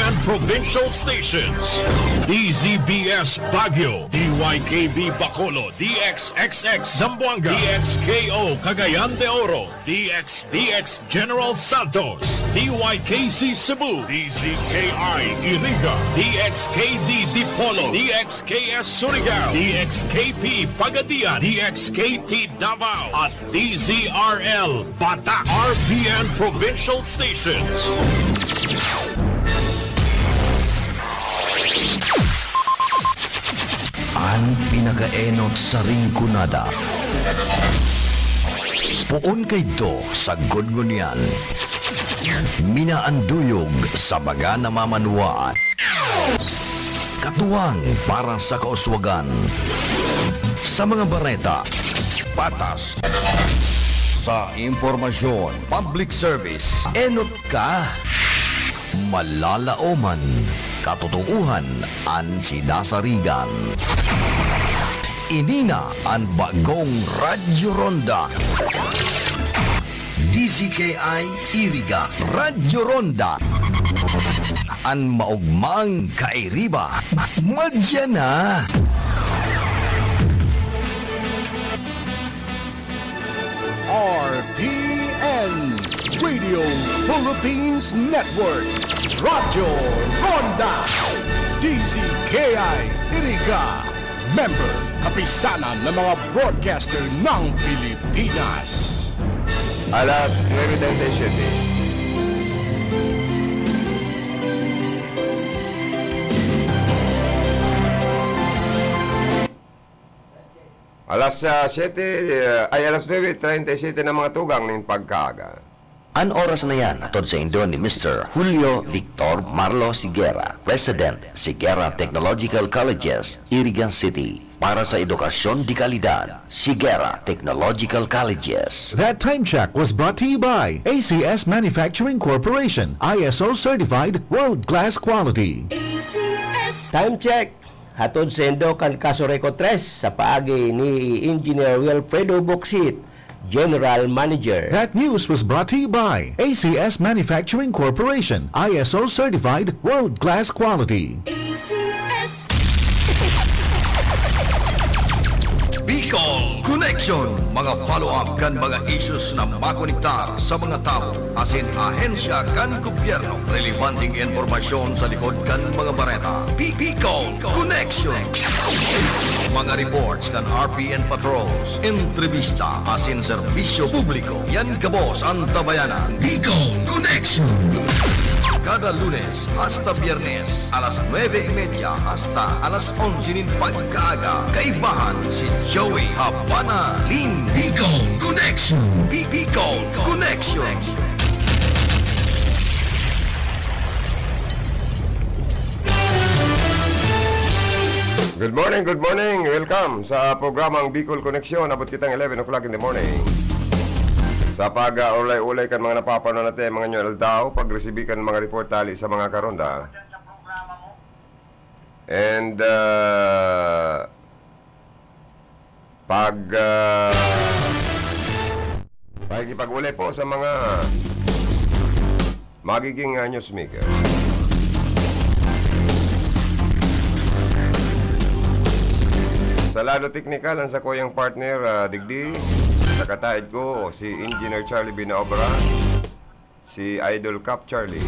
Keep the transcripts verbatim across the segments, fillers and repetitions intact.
and provincial stations. D Z B S Baguio, D Y K B Bacolod, D X X X Zamboanga, D X K O Cagayan de Oro, D X D X General Santos, D Y K C Cebu, D Z K I Iriga, D X K D Dipolog, D X K S Surigao, D X K P Pagadian, D X K T Davao, at D Z R L Batak, R P N Provincial Stations. An pinakaenot sa Rinconada. Poon kaidto sagkod ngunyan. Minaanduyog sa mga namamanwaan. Katuwang para sa kauswagan. Sa mga bareta, patas. Sa impormasyon, public service, enot ka. Malalaoman, katotoohan an sinasarigan. Ini na an bagong Radyo Ronda. D Z K I Iriga, Radyo Ronda. An maogmang kairiba, madya na. R P N, Radio Philippines Network, Radyo Ronda, D Z K I Iriga, member, kapisanan ng mga broadcaster ng Pilipinas. Alas nuebe treinta y siete. Alas, ah, siyete, ah, ay, alas nuebe treinta y siete na mga tugang nin pagkaaga. An oras na yan, hatod saindo ni Mister Julio Victor Marlo Siguera, President, Siguera Technological Colleges, Iriga City. Para sa edukasyon de kalidad, Siguera Technological Colleges. That time check was brought to you by A C S Manufacturing Corporation, I S O certified, world-class quality. A C S. Time check. Hatod saindo kan Casureco tres sa paagi ni Engineer Wilfredo Bocsit, General Manager. That news was brought to you by A C S Manufacturing Corporation, I S O certified, world-class quality. A C S. Bicol Connection, mga follow-up kan mga issues na makonektar sa mga tawo asin ahensya kan gobyerno. Relebanteng impormasyon sa likod kan mga bareta. Bi-, Bicol Connection. Mga reports kan R P N patrols, entrevista asin serbisyo publiko. Yan gabos an tabayanan. Bicol Connection. Kada Lunes hasta Biyernes, alas nuebe y media hasta alas onse nin pagkaaga, kaibahan si Joey Habana Lin. Bicol Connection. Bi-, Bicol Connection. Good morning, good morning. Welcome sa programang Bicol Connection. Abot kitang eleven o'clock in the morning. Sa pag-ulay-ulay kan mga napapanon natin mga nyo aldaw, pagresibi kan mga report tali sa mga karonda. And, uh, pag, uh, pakikipag-ulay po sa mga magiging, ah, newsmaker. Sa lado teknikal, ang sakuyang partner, ah, digdi, sa kataid ko, si Engineer Charlie Binaobra, si Idol Cap Charlie.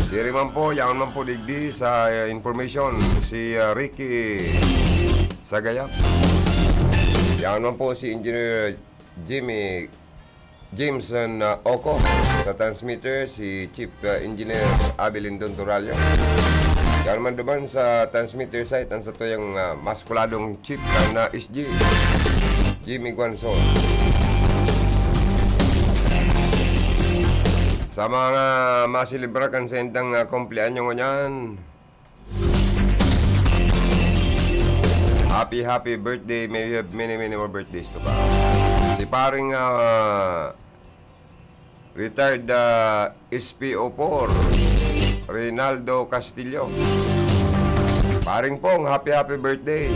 Siri man po, yaon man po digdi sa, ah, information, si, ah, Ricky Sagayap. Yaon man po si Engineer Jimmy Jameson, uh, Oco. Sa transmitter, si Chief, uh, Engineer Abel Lindon Turallo. Yan man duman sa transmitter site, ang satuyang, uh, maskuladong chief kan, uh, S G, Jimmy Guanzon. Sa mga maselebrar kan saindang, uh, kumpleanyo ngunyan, happy, happy birthday. May you have many, many more birthdays to come. Si paring, ah, retired, ah, S P O four, Reynaldo Castillo. Paring Pong, happy, happy birthday.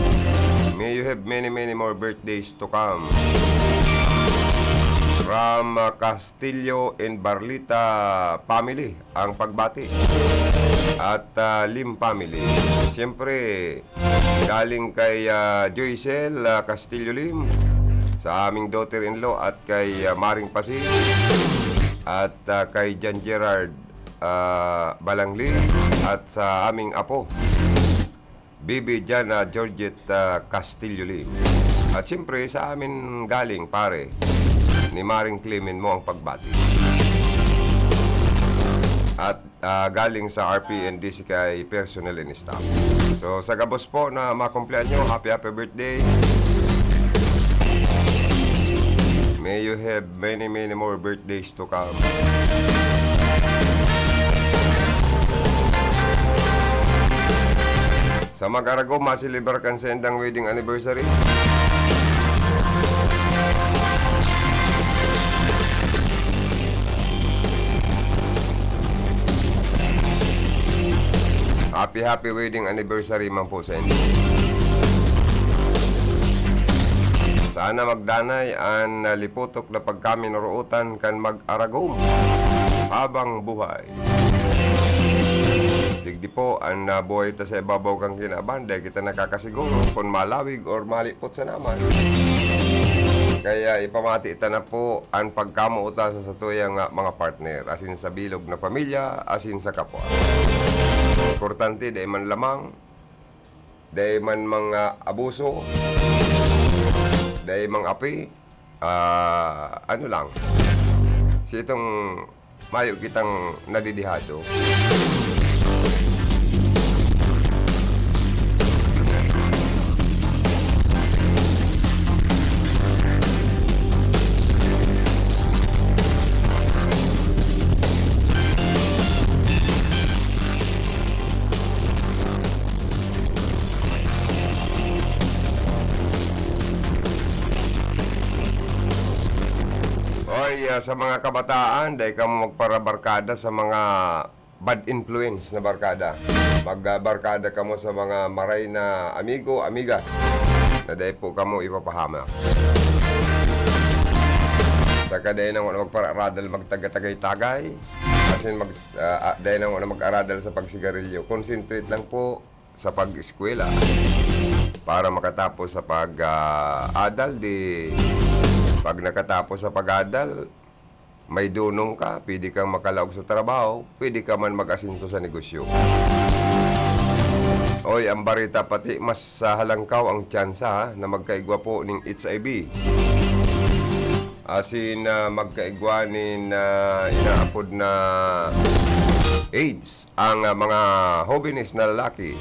May you have many, many more birthdays to come. From, ah, Castillo and Barlita family ang pagbati. At, ah, Lim family. Siyempre, galing kay, ah, Joycel, ah, Castillo Lim, sa aming daughter-in-law at kay, ah, Maring Pasi at, ah, kay John Gerard, ah, Balangli at sa aming apo, Bibi Jana Georgette, ah, Castillo Lim. At siyempre, sa amin galing, pare, ni Maring Clement mo ang pagbati. At, ah, galing sa R P N D C K I personnel and staff. So, sa gabos po na makumplehan nyo, happy, happy birthday. May you have many, many more birthdays to come. Sa mag-aragom, maselebrar kan saindang wedding anniversary. Happy, happy wedding anniversary man po sa inyo. Sana magdanay an, ah, liputok na pagkaminorootan kan mag-aragom habang buhay. Digdi po, an, ah, buhay ta sa ibabaw kan kinaban, dai kita nakakasiguro kun malawig or malipot sana man. Kaya ipamati ta na po an pagkamoot ta sa satuyang, ah, mga partner, asin sa bilog na pamilya, asin sa kapwa. Importante, dai man lamang, dai man mga abuso, dai mang api, ah, ano lang, si itong mayo kitang nadidihado. Oy, ah, sa mga kabataan, dai kamo magparabarkada sa mga bad influence na barkada. Magbarkada kamo sa mga maray na amigo, amiga, na dai po kamo ipapahamak. Saka dai na magpararadal, magtagay-tagay, asin mag-, ah, ah, dai na mag-aradal sa pagsigarilyo. Concentrate lang po sa pag-eskwela para makatapos sa pag, ah, adal. Di pag nakatapos sa pag-adal, may dunong ka, pwede kang makalaog sa trabaho, pwede ka man mag-asenso sa negosyo. Oy, ang bareta pati mas, ah, halangkaw ang tsansa, ha, na magkaigwa po ning H I V. Asin, ah, magkaigwa nin, ah, inaapod na AIDS ang, ah, mga hobenes na lalaki.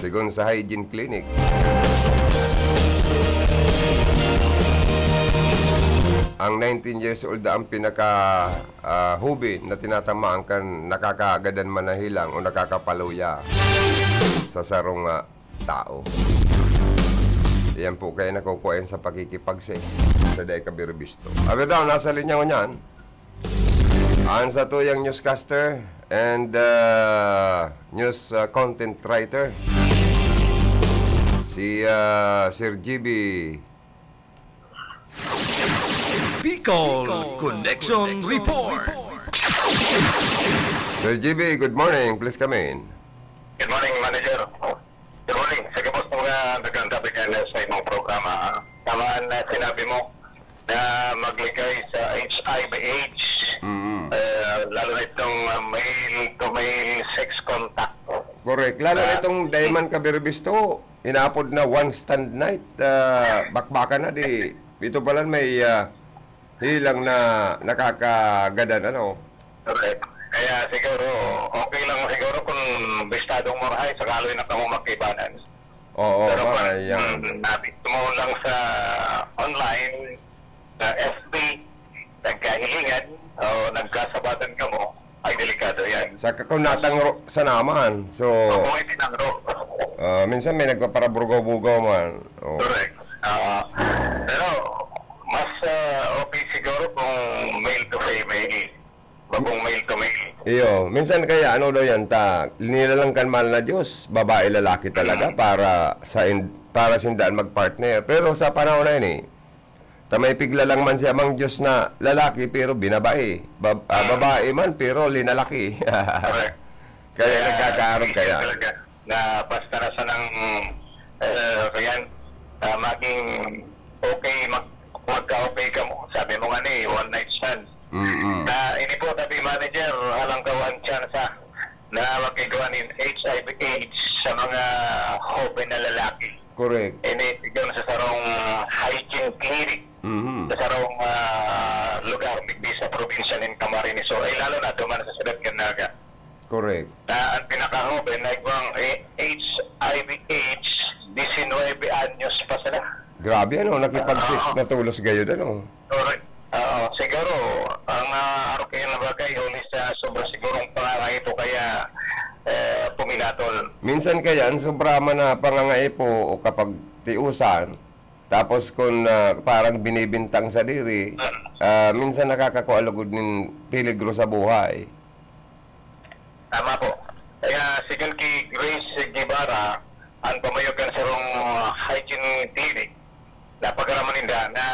Segun sa Hygiene Clinic, ang nineteen years old ang pinaka, ah, hoben na tinatamaan kan nakakagadan man na hilang o nakakapaluya sa sarong, ah, tao. Iyan po kaya nakukuha yan sa pakikipagse sa dai kabirbisto. Abi daw, nasa linya ngunyan, ang satuyang newscaster and, ah, news, ah, content writer, si, ah, Sir G B. Bicol Connection Report. Sir G B, good morning. Please come in. Good morning, Manager. Good morning. Sa gabos mga nagkakatabi dyan sa imong programa, ah. Tama ang, ah, sinabi mo na magligay sa H I V AIDS, Mm. eh, lalo na itong, ah, male to male sex contact. Correct. Lalo na Ah. itong dai man kabirbisto, inaapod na one stand night, ah, bakbakan na, di, ito pala may, ah, hilang na nakakagadan, ano? Correct. Kaya siguro, okay lang siguro kung bistadong marahay, sakali na kamo magkaibanan. Oo, Pero pag, marahay yan. mm, nabit mo lang sa online, sa F B, nagkahilingan, o nagkasabatan kamo, ay delikado yan. Saka kung natangro sa naman, so, Kung hindi nangro. ah, minsan may nagpaparabugaw-bugaw man. Oh. Correct. Ah, pero mas, ah, okay siguro kung male to female. Bagong male to male. Iyo, minsan kaya ano daw yan, ta, nilalang kan mahal na Diyos, babae, lalaki talaga Mm. para sa in-, para sindaan mag-partner. Pero sa panahon na ini, Ta may piglalang man siya mang Diyos na lalaki, pero binabae. Bab-, ah, Mm. babae man, pero linalaki. Correct. Kaya Kaya, nagkakaarog easy kaya. talaga na basta na sanang, eh, yan, ah, maging okay, mag-, magka-okay ka mo. Sabi mo nga ni, one night stand. Mm-mm. Na, ini po, sabi manager, halangkaw ang tsansa na magkagawa nin H I V AIDS sa mga hoben na lalaki. Correct. Ini, siguro sa sarong hygiene clinic, Mhm. sa sarong, ah, lugar, digdi sa probinsya nin Camarines Sur, ay lalo na duman sa siyudad kan Naga. Correct. Na ang pinakahoben na igwang, eh, H I V AIDS, disinwebe anyos pa sila. Grabe, ano? Nakipag-sex Oo. na tolos gayod, ano? Correct. Oo. Siguro, ang, ah, arog kaya na bagay, huli sa sobra sigurong pangangaipo kaya, eh, puminatol. Minsan kaya, ang sobra man na pangangaipo o kapag tiusan, tapos kung, ah, parang binibintang sa diri, Mm. ah, minsan nakakakua lugod nin peligro sa buhay. Tama po. Kaya sigon ki Grace Guevara, an pamayo kan sarong hygiene clinic, napagaraman ninda na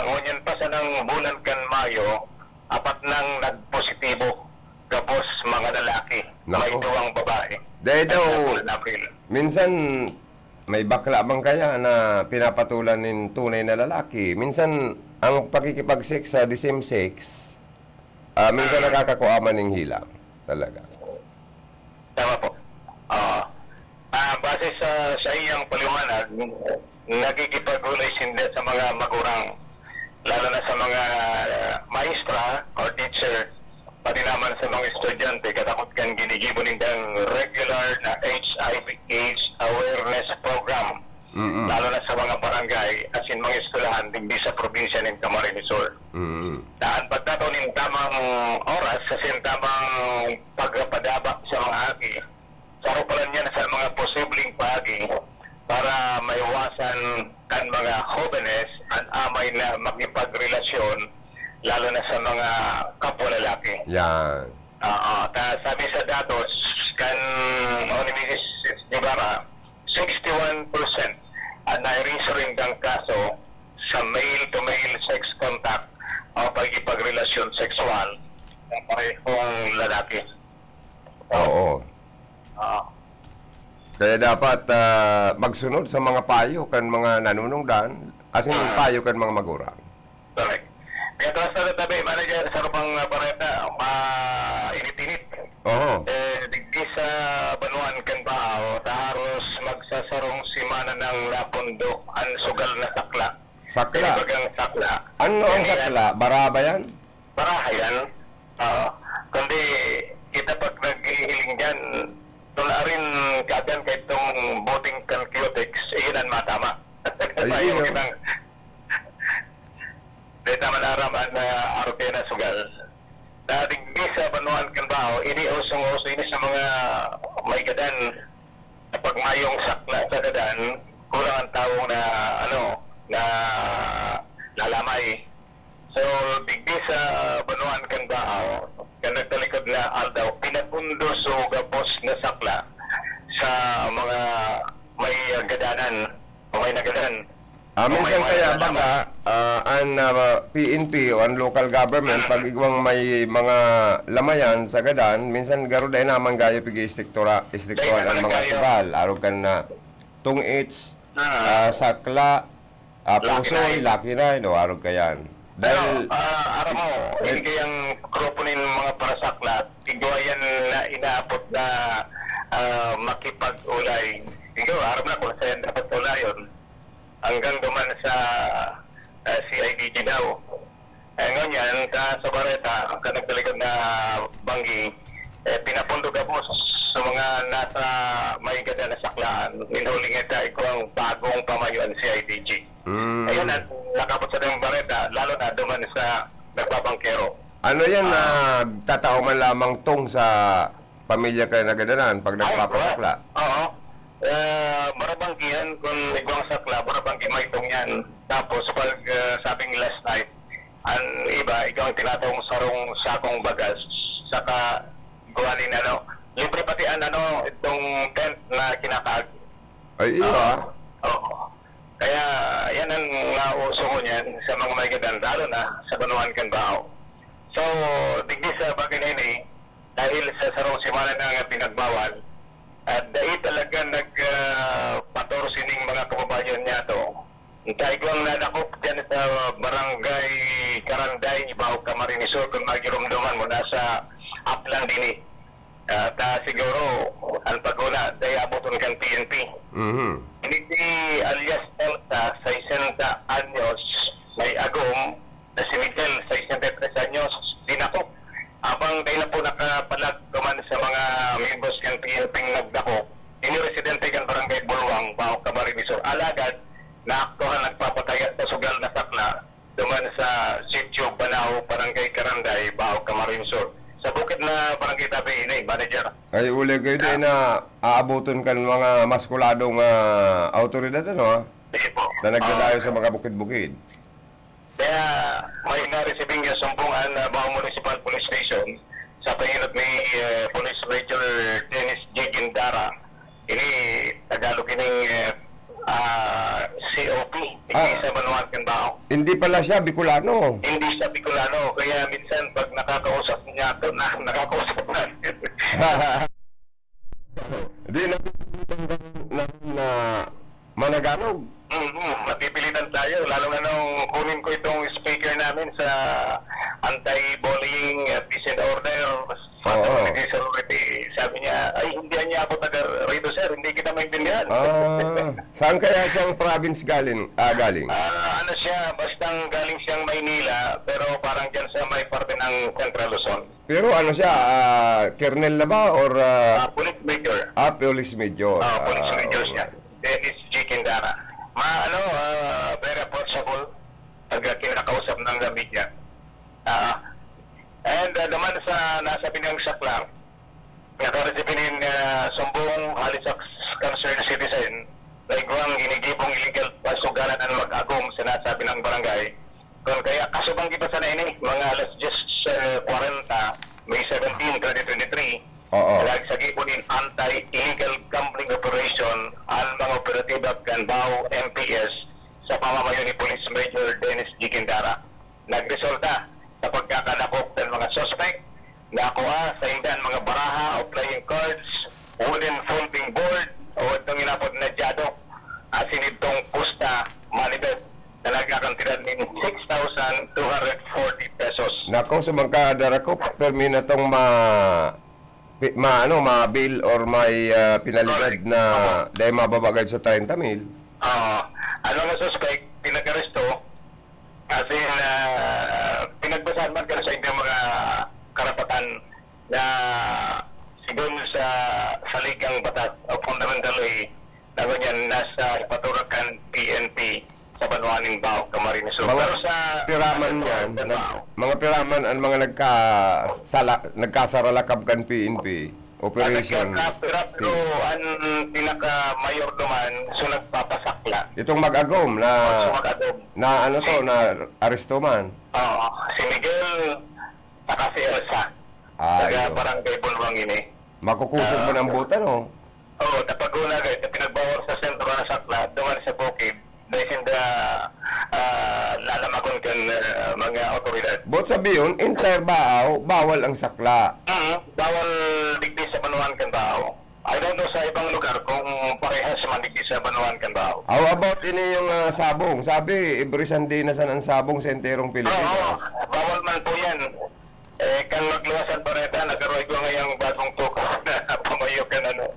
ngunyan pa sanang bulan kan Mayo, apat nang nagpositibo, gabos mga lalaki, Nako. may duwang babae. Dahil daw, At sa bulan Abril. minsan may bakla man kaya na pinapatulan nin tunay na lalaki. Minsan, ang pakikipag-sex sa the same sex, Ah, minsan nakakakua man ning hila. Talaga. Tama po. Oo. Ah, base sa, sa iyang paliwanag, nakikipag-ulay sinda sa mga magurang, lalo na sa mga, ah, maestra or teacher, pati naman sa mga estudyante, katakot kan ginigibo nindang regular na H I V AIDS awareness program. Mm. Lalo na sa mga barangay, asin mga eskwelahan digdi sa probinsya nin Camarines Sur. Mm. Na an pagtataw nin tamang oras asin tamang pagpadaba sa mga aki, saro pa lang yan sa mga posibleng paagi para maiwasan kan mga hobenes an amay na makipagrelasyon, lalo na sa mga kapwa lalaki. Yan. Oo, ta sabi sa datos kan O N M S Guevara, sixty-one percent an nairehistrong kaso sa male-to-male sex contact o pakikipagrelasyon sexual sa parehong lalaki. Oo. Ah. Kaya dapat, ah, magsunod sa mga payo kan mga nanunungdan, asin Ah. payo kan mga magurang. Correct. Kaya taas na tabi, manager, sa rubang, ah, bareta, mainit-init. Oho. Eh, digdi sa banwaan kan Baao, ta haros magsasarong semana nang napundo an sugal na sakla. Sakla? Ini bagang sakla. Ano ang Ini sakla? Bara ba yan? Bara yan. Oo. Kundi kita pag naghihiling dyan, tularin kaagad kay itong buting kan Cutex, iyon ang matama. Ay, Ayaw iyo. kitang Dai ta man aram an, ah, arog kaya na sugal. Na digdi sa banwaan kan Baao, ini usong-uso ini sa mga may gadan. Kapag mayong sakla sa gadan, kurang ang tawong na, ano, na lalamay. So, digdi sa banwaan kan Baao, kan nagtalikod na aldaw, pinapundo so gabos na sakla sa mga may, ah, gadanan o may nagadan. Ah, May minsan mga kaya nalaman. baga, ah, an, ah, P N P o an local government, Mm. pag igwang may mga lamayan sa gadan, minsan garo dai naman gayo pag-iistriktura-, istriktuhan Dai ang naman mga gayo. sugal. Arog kan na tungits, Ah. ah, sakla, ah, Lakinay. pusoy, lakinay, no, arog kayan. Dahil Pero, ah, aram mo, Eh. hindi kayang grupo nin mga parasakla, igwa yan na inaapot na, ah, makipag-ulay. Ikaw, aram na kung saan dapat ulayon. Hanggang duman sa, ah, C I D G daw. Eh, ngunyan, sa, sa Bareta, ang kanagtalikod na banggi, eh, pinapundo gabos sa mga nasa may gada na saklaan. Inhuling ito, igwang bagong pamayo an C I D G. Mm. Ayan, at nakapot sa Bareta, lalo na duman sa nagbabangkero. Ano yan, Ah. nagtatao man lamang tong sa pamilya kayo nagadanan pag Ay, nagpapasakla? oo. Eh, barabanggi yan, kung igwang sakla, barabanggi may itong yan. Tapos pag, eh, sabing last night, ang iba, igwang tinatawong sarong sakong bagas, saka gawa nin ano, libre pati ang ano, itong tent na kinakaag. Ay, iyo, Oo. ah. Oo. Kaya yan ang nauso ngunyan sa mga may gadan, lalo na sa banwaan kan Bao. So, digdi sa bagay na ini, dahil sa sarong semana na nga pinagbawal, at dai talaga nag, ah, pator sining mga kababayan niya to. Taigwang nadakop dyan sa Barangay Karanday, Bao, Camarines Sur, kung magirumduman mo, nasa Aklan din eh. Ah, ta siguro, ang paguna, dai aboton kan P N P. Mhm. Ini si alias Elsa, sesenta anyos, may agom, na si Miguel, sesenta y tres anyos, dinakop. Habang dai na po nakapalag duman sa mga miyembros kan P N P nagdakop, ini residente kan Barangay Bulwang, Bao, Camarines Sur. Alagad, naaktuhan nagpapatay sa sugal na sakla duman sa Sitio Banao, Barangay Karanday, Bao, Camarines Sur. Sa bukid na barangay tabi ini, manager. Ay, uli kayo din na aaboton kan mga maskuladong, ah, awtoridad, ano, ah? Sige po. Na nagdadayo Oo. sa mga bukid-bukid. Kaya may na-receiving yung sumbungan na Bao Municipal Police Station sa panginot ni, eh, Police Major Dennis G. Gindara. Ini Tagalog ining, eh, ah, C O P. Hindi Ah. sa Banwaan kan Bao. Hindi pala siya Bicolano. Hindi siya Bicolano. Kaya minsan pag nakakausap niya ako, na, nakakausap natin. Di na, na, na managalog. Mm, mapipilitan tayo. Lalo na nung kunin ko itong speaker namin sa anti-bullying, uh, peace and order, Oo. Authority, Authority. Sabi niya, "Ay, hindi niya ako taga rito, sir. Hindi kita maintindihan." Ah, saan kaya siyang province galing? Ah, galing? Ah, ano siya, bastang galing siyang Maynila, pero parang dyan sa may parte ng Central Luzon. Pero ano siya, ah, kernel na ba or, ah, Ah, police major. Ah, police major. Ah, police Ah, major siya. okay. Dennis G. Quintana. Ma-, ano, ah, very approachable pag kinakausap ng media. Ah, and, ah, naman sa nasabi niyang sakla, naka-receive nin, ah, sumbong hali sa concerned citizen na igwang ginigibong illegal pasugalan an mag-agom sa nasabi ng barangay. Kun kaya, kasubang kita sana ini, mga alas diyes, eh, kwarenta, May seventeen, twenty twenty-three, Oo. nagsagibo nin anti-illegal gambling operation an mga operatiba kan Bao M P S sa pamamayo ni Police Major Dennis G. Quintana. Nagresulta sa pagkakadakop kan mga suspek, nakua sainda an mga baraha o playing cards, wooden folding board, o itong inapod na dyado, asin itong pusta, money belt, na nagkakantidad nin six thousand two hundred forty pesos. Nako, sumangka, darakop, permi na tong ma-, pi-, ma-, ano, ma-bail or may, ah, pinalibad Correct. na Opo. dahil mababa agad sa treinta mil. Oo. Ang mga suspek, pinag-aresto, kasi, ah, pinagbasahan man kan sa inyong mga karapatan na sigon sa saligang batas o fundamental law, na ngunyan nasa paturakan P N P sa banwa nin Bao, Camarines Sur. Mga Pero sa piraman sa yan, sa nag-, Bao. mga piraman ang mga nagka-, sala-, nagkasaralakab kan P N P operation. Ah, nagkakapira, pero P- ang pinakamayor naman, so nagpapasakla. Itong mag-agom na, Oh, so mag-agom. na ano to, Si na aresto man. Oo, si Miguel, saka si Elsa. Ah, Taga ayun. Barangay Bulwang ini. Makukusog Ah. man ang buta, no? Oo, napag-una agad, na pinagbawal sa sentro na sakla, duman sa bukid, dahil sinda, ah, lalamagon kan, ah, mga otoridad. Buot sabiyon, entire Bao, bawal ang sakla. Mm, bawal digdi sa banwaan kan Bao. I don't know sa ibang lugar kung parehas man digdi sa banwaan kan Bao. How about ini yung, ah, sabong? Sabi, every Sunday na san ang sabong sa enterong Pilipinas. Oo, bawal man po yan. Eh, kan magluwas an bareta, nagkaroon ko ngayang bagong tuko na pamayo kan ano,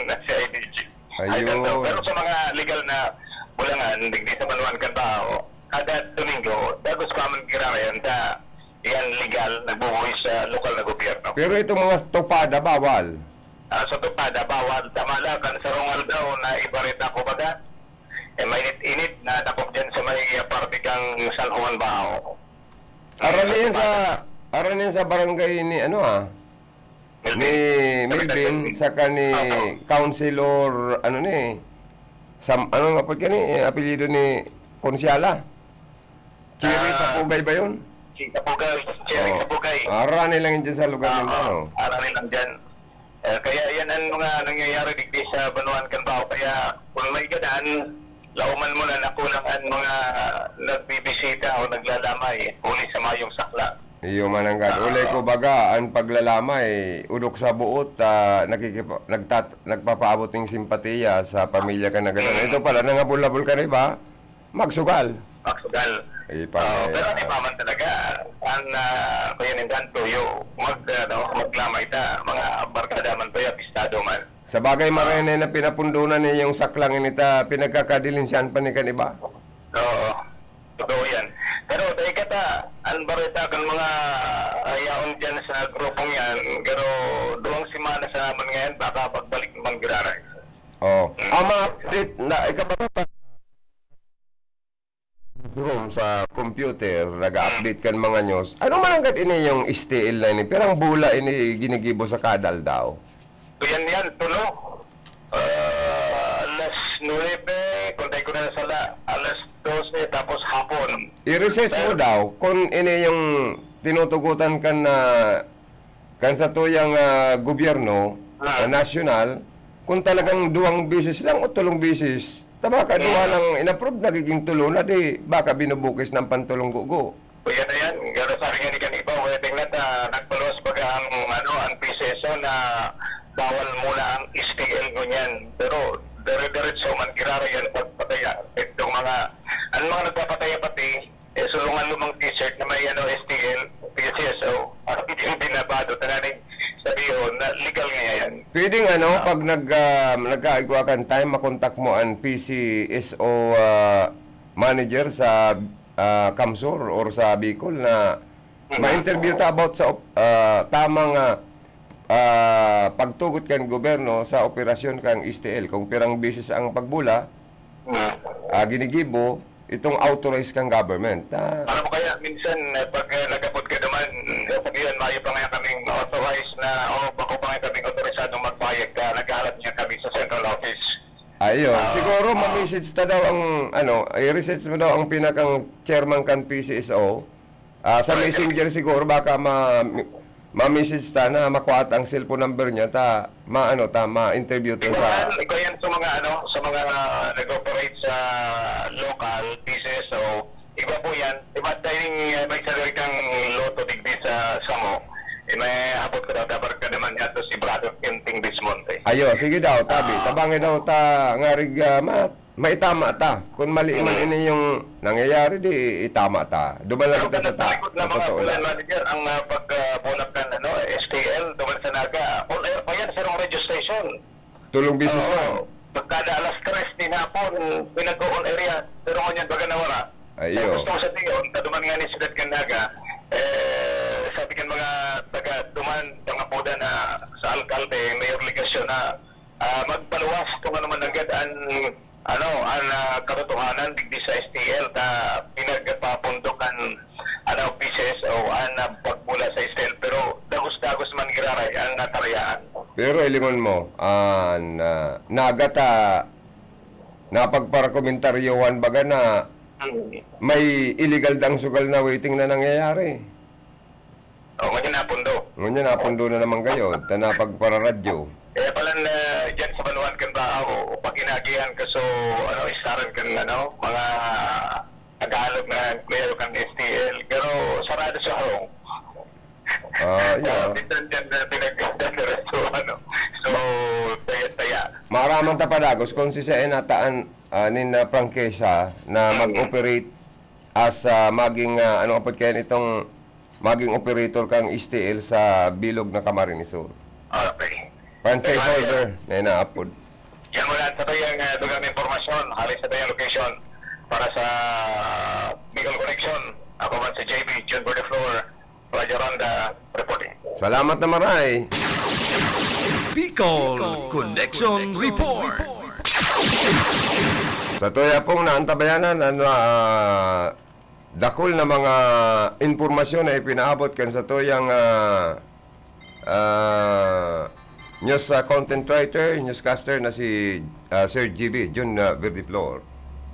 na si I D G. I don't know. Ayun. Pero sa mga legal na bulangan, digdi sa banwaan kan Bao, kada Domingo, dagos pa man giraray an ta, yan legal, nagbubuhis sa lokal na gobyerno. Pero itong mga tupada, bawal? Ah, sa tupada, bawal. Tama lang, kan sarong aldaw na ibareta ko baga, eh, mainit-init na dakop dyan sa may, ah, parte kang San Juan Bao. Arani yan sa, arani yan sa barangay ni, ano, ah, Melvin. Ni Melvin, Melvin. Saka ni Opo. Councilor, ano ni, Sam-, ano nga po yan eh, apelyido ni Konsyala? Cherry Ah, Sapugay ba yun? Si Sapugay, Cherry Oo. Sapugay. Arani lang yun dyan sa lugar Oo, nila, no? arani lang dyan. Eh, kaya yan ang mga nangyayari digdi sa banwaan kan Bao. Kaya kung may gadan, Laoman mo na nakulang an mga nagbibisita o naglalamay huli sa mayong sakla. Iyo man ang gad-, Oo. Ulay ko baga, an paglalamay, udok sa buot, ah, nakikipa-, nagtat-, nagpapaabot ning simpatiya sa pamilya kan nagano. Mm. Ito pala, nangabol-abol ka na iba, magsugal. Magsugal. Ipang-, Oo, pero di pa man talaga, an, ah, kuya nin Dan, tuyo, mag-, ano, maglamay ta, mga barkada man tuya, pistado man. Sa bagay, Ah. maray na pinapundunan niya yung saklang inita, pinagkakadilinsyaan pa ni kan iba. Oo. Totoo yan. Pero dai ka ta, an bareta kan mga, ah, yaon dyan sa grupong yan, pero duwang semana sa naman ngayon, baka pagbalik naman giraray. Oh. Mm. Ang mga update na, ikaw ba pa-, room sa computer, nag-a-update kan mga news. Ano man ang gat ini yung S T L na ini? Pirang bola ini ginigibo sa kada aldaw? Yan, yan, tulo. Ah, alas nuebe, kung tayo ko na sala, alas dose, tapos hapon. I-research mo Pero daw kung ini yung tinutugutan kan, ah, kan satuyang, ah, gobyerno, Ah. ah, nasyonal, kung talagang duwang beses lang o tulong beses. Tama ka, duwa Ah. lang in-approve, nagiging tulo na, di baka binubukis ng pantulong gugo. O yan na yan. Pero sabi nga ni Kanibaw, eh, tingnan ta, nagpaluwas baga ang, ano, ang P C S O na bawal muna ang S T L ngunyan. Pero dire-diretso man giraray yan pagpataya. Itong mga, ang mga nagpapataya pati, eh, sulungan lumang t-shirt na may, ano, S T L, P C S O. Ang binabado, tananing sabihon na legal nga yan. Pwedeng, ano, Ah. pag nag-, ah, nagkaigwa kan time, makontak mo ang P C S O, ah, manager sa, ah, Kamsur or sa Bicol na Mm. ma-interview ta about sa op-, ah, tamang, ah, ah, pagtugot kan gobyerno sa operasyon kan S T L. Kung pirang beses ang pagbula, Mm. ah, ginigibo, itong authorized kan government. Ah. Alam mo kaya, minsan, eh, pag, eh, nagapod ka naman, sasabihan, mayo pa nga kaming authorized na, o bako pa nga kaming autorisadong magbayad ka, naghalat niya kami sa central office. Ayun. Ah, Siguro ah. ma-message ta daw ang, ano, i-research mo daw ang pinakang chairman kan P C S O. Ah, sa Ay, Messenger siguro baka ma-, ma-message ta na makuha ta ang cellphone number niya ta ma-, ano, ta ma-interview ta Ikaw sa yan, ikaw yan sa mga, ano, sa mga, ah, nag-operate sa local, P C S O. Iba po yan. Iba timing, eh, may sarili kang lotto digdi sa samo. Eh, may hapot ko daw, dapat ka naman nga to si Brother Quinting Bismonte. Ayo, sige daw, tabi. Ah. Tabangi daw ta ngarig, ah, ma-, maitama ta. Kung mali man Mm. ini yung nangyayari, di itama ta. Duman lang Pero kita sa ta-, katalikod sa lang mga totoo bulan, lang. Manager, ang, ah, pag, ah, bulak kan, ano, S T L, duman sa Naga. On air pa yan, sa radio station. Tulong business Oo. man. Pagkada alas tres nin hapon, pinag-o-on air yan. Pero ngunyan, baga nawara. Ay, Ang iyo. gusto ko sabihin, kaduman nga ni Siyudad kan Naga, eh, sabi kan mga taga duman, mga puda na sa alkalde, may obligasyon na, ah, magpaluwas kung ano man nanggad an, ano, an, ah, katotohanan digdi sa S T L ta pinagpapundok an, ano, P C S O an, ah, pagbula sa S T L, pero dagos-dagos man giraray ang natarayaan. Pero hilingon mo, ah, na, Naga ta napagparakomentaryohan baga na Mm. may illegal dang sugal na waiting na nangyayari. O, ngunyan napundo. Ngunyan napundo na naman kayo, ta napagpararadyo. Kaya pala na dyan sa Baluan kan Baaw, pag inagihan ka, so, ano, istaran kan, ano, mga Tagalog na empleyado kan S T L, pero sarado sa harong. Ah, yeah. Ah, minsan dyan na pinagkakadiretso, ano. So, taya-taya. Maaraman ta padagos kung si Seen ataan, ah, nin, ah, prangkisa na Mm. mag-operate as, ah, maging, ah, ano apod kaya nitong maging operator kang S T L sa bilog na Camarines Sur. Okay. Franchise Kaya holder na inaapod. Yan muna sa tayang, ah, dugang impormasyon, hali sa tayang location para sa Bicol Connection. Ako man si J B, June Bordeflor, Radyo Ronda, reporting. Salamat na maray. Bicol Connection Report. Sa tuya pong naantabayanan, ano, ah, dakul na mga impormasyon na ipinaabot kan sa tuyang, ah, ah, news, ah, content writer, newscaster na si, ah, Sir G B, Jun, ah, Verdiflor.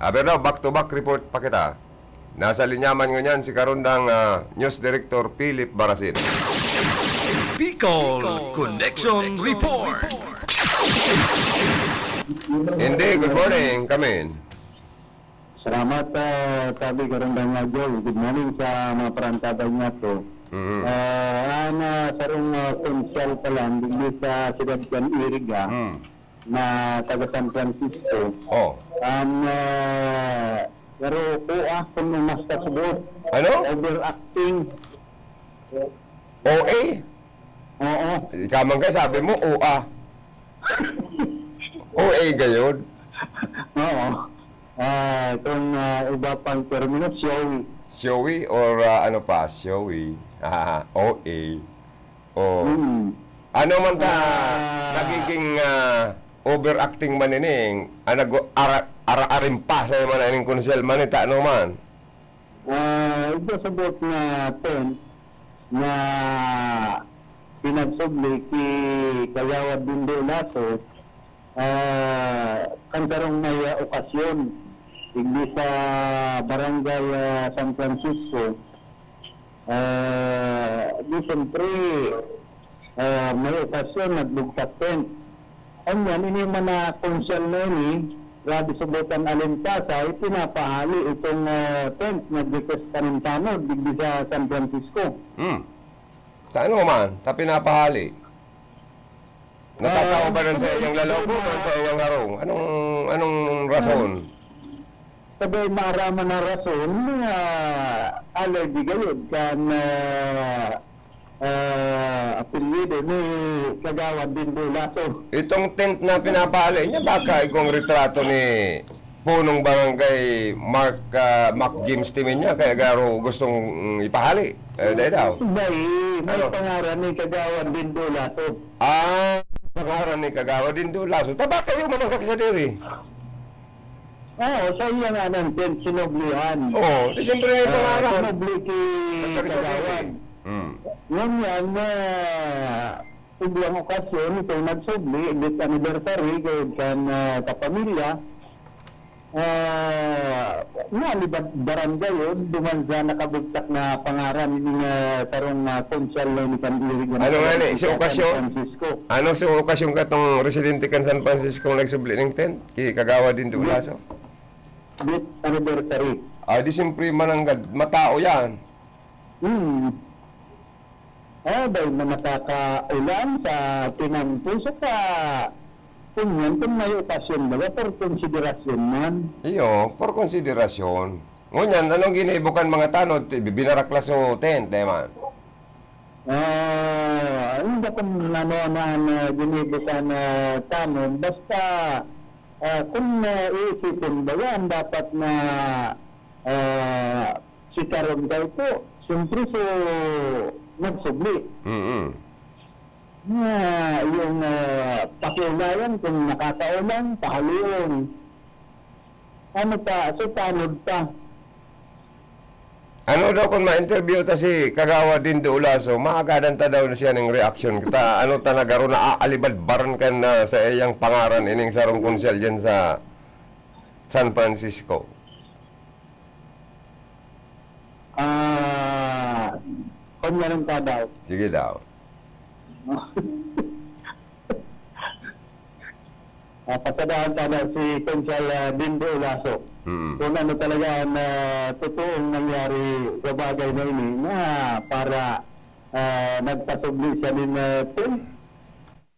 Aber daw, back to back report pa kita. Nasa linya man ngunyan si karundang, ah, News Director Philip Barasin. Bicol Connection Report. Hindi, good morning, Kamin. Salamat, ah, tabi, Karandang Joel. Good morning sa mga parantabay niya to. Mhm. Ah, ang, ah, sarong, ah, konsehal pa lang, digdi sa siyudad kan Iriga, Mm. na taga San Francisco. Oh. Ang, ah, pero kuha, kung mas kasubot, Ano? overacting. O A? Oo. Ikaw man ka, sabi mo, O A. O A gayod. Oo. Ah, kung, ah, iba pang termino, showy. Showy or, ah, ano pa? Showy. Ah, O A. Oh. Mm. Ano man ta, Ah. nagiging, ah, overacting man ini, ang nag-, ara-, ara-, arimpa sa man ining konsehal man, ita, ano man? Ah, ito sabot na tent na pinagsubli ki Kagawad Dindo Lasso, ah, kan sarong may, ah, okasyon, digdi sa barangay, ah, San Francisco. Ah, di siyempre, ah, may okasyon, nagbugtak tent. Anyan, ini man na konsehal na ini, grabe subotan alintasa, ipinapahali itong, ah, tent, nag-request pa ng tanod, digdi sa San Francisco. Hmm. Ta ano man, ta pinapahali? Natataw Ah, ba nan sa iyang lalaw ko, nan sa iyang harong? Anong, anong rason? Sabi, maaraman na rason, ah, allergy gayod kan, ah, ah, apelyido ni Kagawad Dindo Lasso. Itong tent na pinapahali niya, baka igong retrato ni punong barangay Mark, ah, Mac James Timinya, kaya garo gustong, mm, ipahali. Eh, dahil daw. Dahil may Ano? pangaran ni Kagawad Dindo Lasso. Ah, pangaran ni Kagawad Dindo Lasso. Tabaka yung manangkak sa diri. Oo, sa iya nga ng tent, sinublihan. Oo, di siyempre may Ah, pangaran. Sinubli si Nagkakasabay. Kagawad. Hmm. Ngunyan na, ah, Ug ang okasyon, itong nagsubli, death anniversary, gayod kan, ah, kapamilya, ah, nalibad barangay yun, duman sa nakabugtak na pangaran, ini nga sarong, ah, konsehal na ini kan Iriga na Ano nga ni, si San okasyon? Francisco. Ano si okasyon katong residente kan San Francisco nagsubli ning tent? Ki Kagawad Dindo Lasso? Death anniversary. Ah, di siyempre mananggad, matao yan. Hmm. Ah, dahil na nakakaulan sa tinampo, saka kung yan, kung may okasyon baga, por konsiderasyon man. Iyo, por konsiderasyon. Ngunyan, anong ginibo kan mga tanod? Binaraklas o tent, di man? Ah, hindi ko nanonohan na ginibo kan tanod. Basta, ah, kung, ah, iisipin baga, ang dapat na, ah, Si Karon daw po, siyempre, so, nagsubli. Mm. Na yung, ah, pakiulayan kung nakakaulan, pahalion. Ano pa, so, tanod pa. Ano daw kung ma-interview ta si Kagawad Dindo Olaso, maagadan ta daw siya ning reaksyon. Ta, ano ta na garo naaalibadbaran kan, ah, sa iyang pangaran ining sarong konsehal dyan sa San Francisco? Ah, kung meron ka daw. Sige daw. Ah, pasadahan ka daw si Konsehal, ah, Dindo Olaso. Mm. Kung ano talaga ang, ah, totoong nangyari sa bagay na ini na para, ah, nagpasubli siya nin, ah, tent.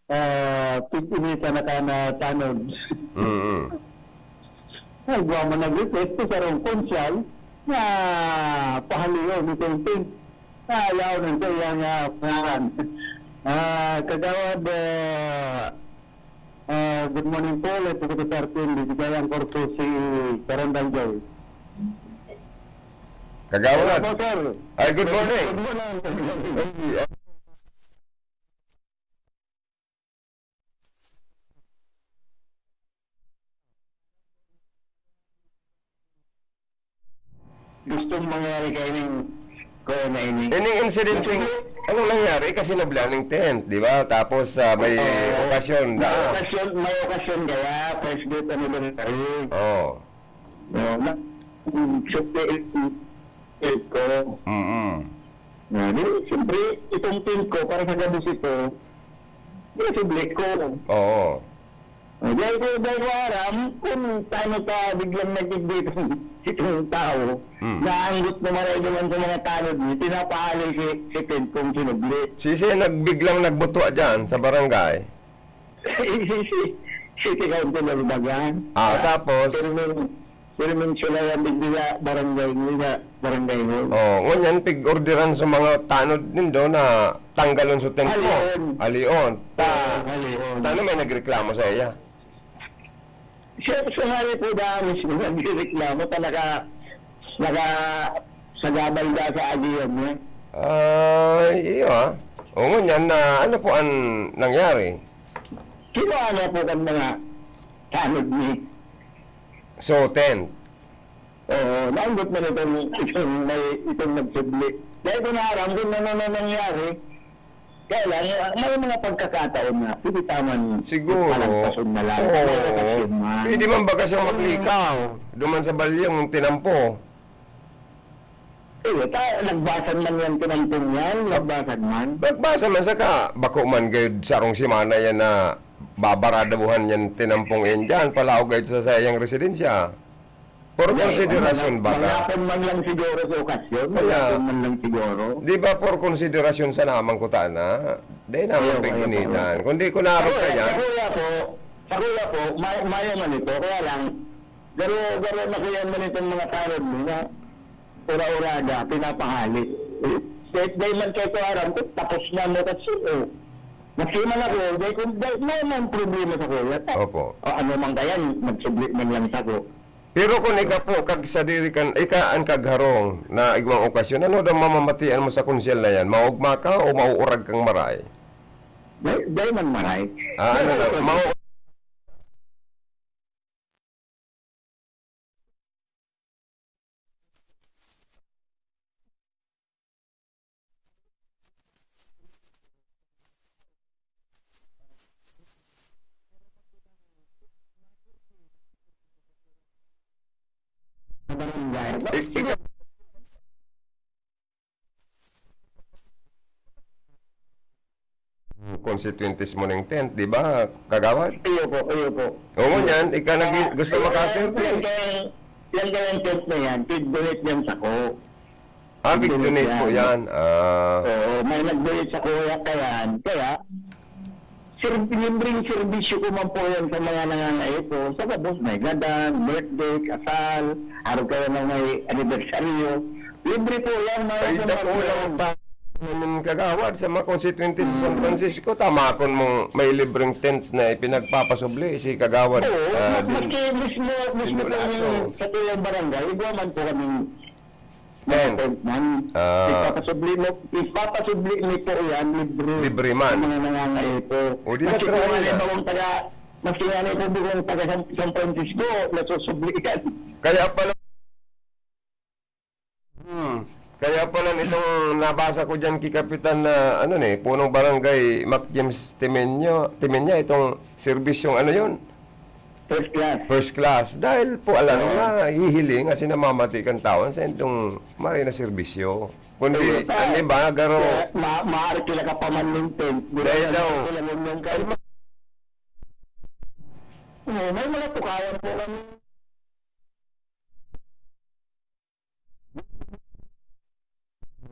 Ah, pig-initan na ka na tanod. Mm. Ay, gwa man nag-request ko sa rong konsehal na pahalion ni Tintin. Ah, yaon ang sa iyang, ah, pangaran. Ah, Kagawad, ah, ah, good morning po. Let's go to thirteen. Bibigay ang korte si Karandang Joy. Kagawad. Hello po, sir. Ay, good morning. Good morning. Gustong mangyari kaining kuwan na ini. Ining insidente, Kasi ano nangyari? Kasi nablaan ng tent, di ba? Tapos, ah, may Oo. okasyon na. May okasyon, may okasyon kaya, first date anniversary. Oo. No, na, mm, siyempre, it, it ko. Mm-mm. Na, di, siyempre, itong tent ko, para sa gabos ito, di, siyempre ko. Oo. Dai ko, dai ko aram kung tano ta biglang nagigdi itong, itong tao. Hmm. Naanggot na maray naman sa mga tanod niya, pinapahali si, si Ted kung sinubli. Sisay nagbiglang nagbuto dyan sa barangay? Si, si, si, si Ted Councilor Bagan. Ah, tapos? Pero nung, pero nung sila yan, hindi na barangay, hindi na barangay hall. Oh, ngunyan, pig-orderan sa mga tanod nindo na tanggalon sa tent mo. Halion. Halion. Ta-, Oo, halion. Tano may nagreklamo sa iya? Siya, siya nga rin po ba mismo nagrereklamo ta naka-, naka-, sagabal ka sa agihan niya? Ay, iyo, ah. O, ngunyan na, ano po ang nangyari? Kinuha na po kan mga tanod ni So, tent. Oo, naanggot man itong, itong may, itong nagsubli. Dahil ko naaram kung ano na nangyari, kaya lang, may mga pagkakataon na pwede taman Siguro. palagpason na lang. Oo. May okasyon man. Pwede man baga siyang Mm. maglikaw. Duman sa balyong tinampo. Eh, ta-, nagbasan man yan, tinampong yan. Nagbasan man. Nagbasan man, saka bako man gayud sarong semana yan na babaraduhan yan, tinampong yan dyan. Palaog gayud sa sayang residensya. Por Hindi, konsiderasyon mga, ba ka? Mangyapon man lang siguro sa okasyon, Kaya, mangyapon man lang siguro. Di ba por konsiderasyon sa naman ko tana? Di naman Ayaw, ayaw, pag-initan. ayaw. Kundi kung naroon Sa ka kuya, dyan. sa kuya po, sa kuya po, may, mayo man ito. Kaya lang, garo, garo na kuya man itong mga tanod mo na ura-urada, pinapahali. Eh, dahil, dahil man kayo ko aram, kung tapos na mo kasi, oh. Maski man ako, dahil kung, dahil may, may problema sa kuya. Ta-, Opo. o ano man kaya, magsubli man lang sa ko. Pero kun ika po, kag sadiri kan, ika an kagharong na igwang okasyon, ano daw mamamatian mo sa konsyal na yan? Maugma ka o mauurag kang maray? Dai, dai man maray. Ah, ano Pero na? Mau- Barangay. Ik-, ika-, Constituentes mo ning tent, di ba, Kagawad? Iyo po, iyo po. Oo, ngunyan, ika nag-, Ah, gusto ayan, makaserve. Yan kayang, yan kayang tent na yan, pig-donate yan sa ko. Ah, pig-donate po yan. Ah. Oo, may nag-donate sa kuya kayan. Kaya, sir, libreng serbisyo ko man po yan sa mga nangangaipo. Sa gabos, may gadan, birthday, kasal, araw kayo na may anibersaryo. Libre po yan, mga Ay, sir, dako mga lang sir. pa naman kagawad sa mga konstituyente sa San Francisco. Tama akon mong may libreng tent na ipinagpapasubli si kagawad, Oo, ah, ma-, din, maski mismo, mismo din po Lasso. Yung sa tuyang barangay, igwa man po kaming Tent. Tent man. Ah. Ipapasubli mo, ipapasubli mo po yan, libre. Libre man. Sa mga nangangaipo. O, di na Maski po try nga na. Halimbawa, taga, maski nga halimbawa, taga San, San Francisco, nasusubli yan. Kaya pala, hmm, kaya pala itong nabasa ko dyan kay Kapitan na, ano ni, punong barangay Mac James Timeño, Timeña, itong serbisyong ano yun? First class. First class. Dahil po alam Oo. na hihiling asin namamati kan taon sa indong maray na serbisyo. Kundi, Ayun, ang iba, garo- Kaya ma-, maaari sila kapamanlintin. Dahil daw. Sila ngunyan ka. Oo, may mga tukayan po kami.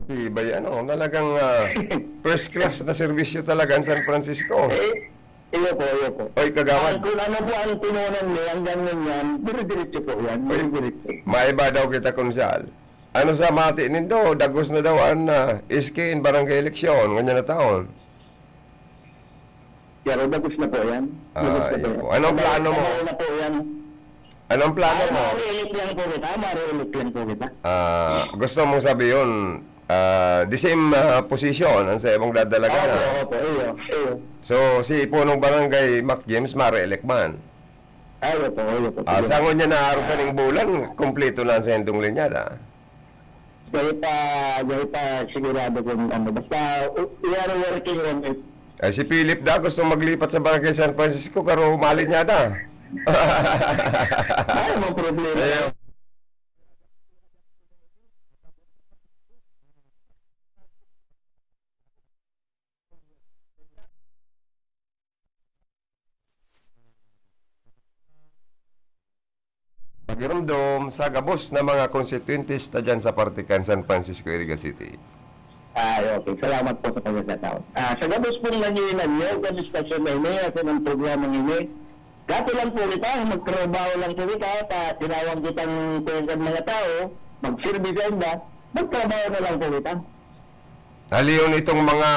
Tibay, ano, talagang, ah, first class na serbisyo talaga ang San Francisco. Eh, iyo po, iyo po. Oy, kagawad. Ang, kung ano po ang tinunan niya, ang ganyan yan, dire-diretso po yan, Oy, dire-diretso. Maiba daw kita, Konsehal. Ano sa mati nindo? Dagos na daw an, ah, S K in barangay eleksyon, ngunyan na taon. Pero dagos na po yan. Ah, Dagos na po iyo yan. Po. Anong Sabay, plano mo? sabay na po yan. Anong plano Ay, mo? Mare-elect lang po kita, mare-elect lang po kita. Ah, gusto mong sabihin, ah, the same, ah, position ang sa imong dadalagan, Opo, ah? opo, iyo, iyo. So, si punong barangay Mac James, mare-elect man? Ay, opo, opo, opo. Ah, Sige. Sa ngunyan na araw Ah. kaning bulan, kumpleto na ang sendong linyada. Dahil pa, dahil pa sigurado kung ano. Basta, u-, we are working on it. Ay, si Philip da, gusto maglipat sa Barangay San Francisco, pero mali niya da. Ay, may problema. Ayun. Giromdom sa gabos na mga konstituyentes ta dyan sa parte kan San Francisco, Iriga City. Ay, okay. Salamat po sa pagkakataon. Ah, sa gabos pong nag-iinanyog kan istasyon na ini, asin ang programang ini, gato lang po kita, magtrabaho lang po kita, ta tinawag kitang kuwan kan mga tao, magserbi sa inda, magtrabaho na lang po kita. Halion itong mga,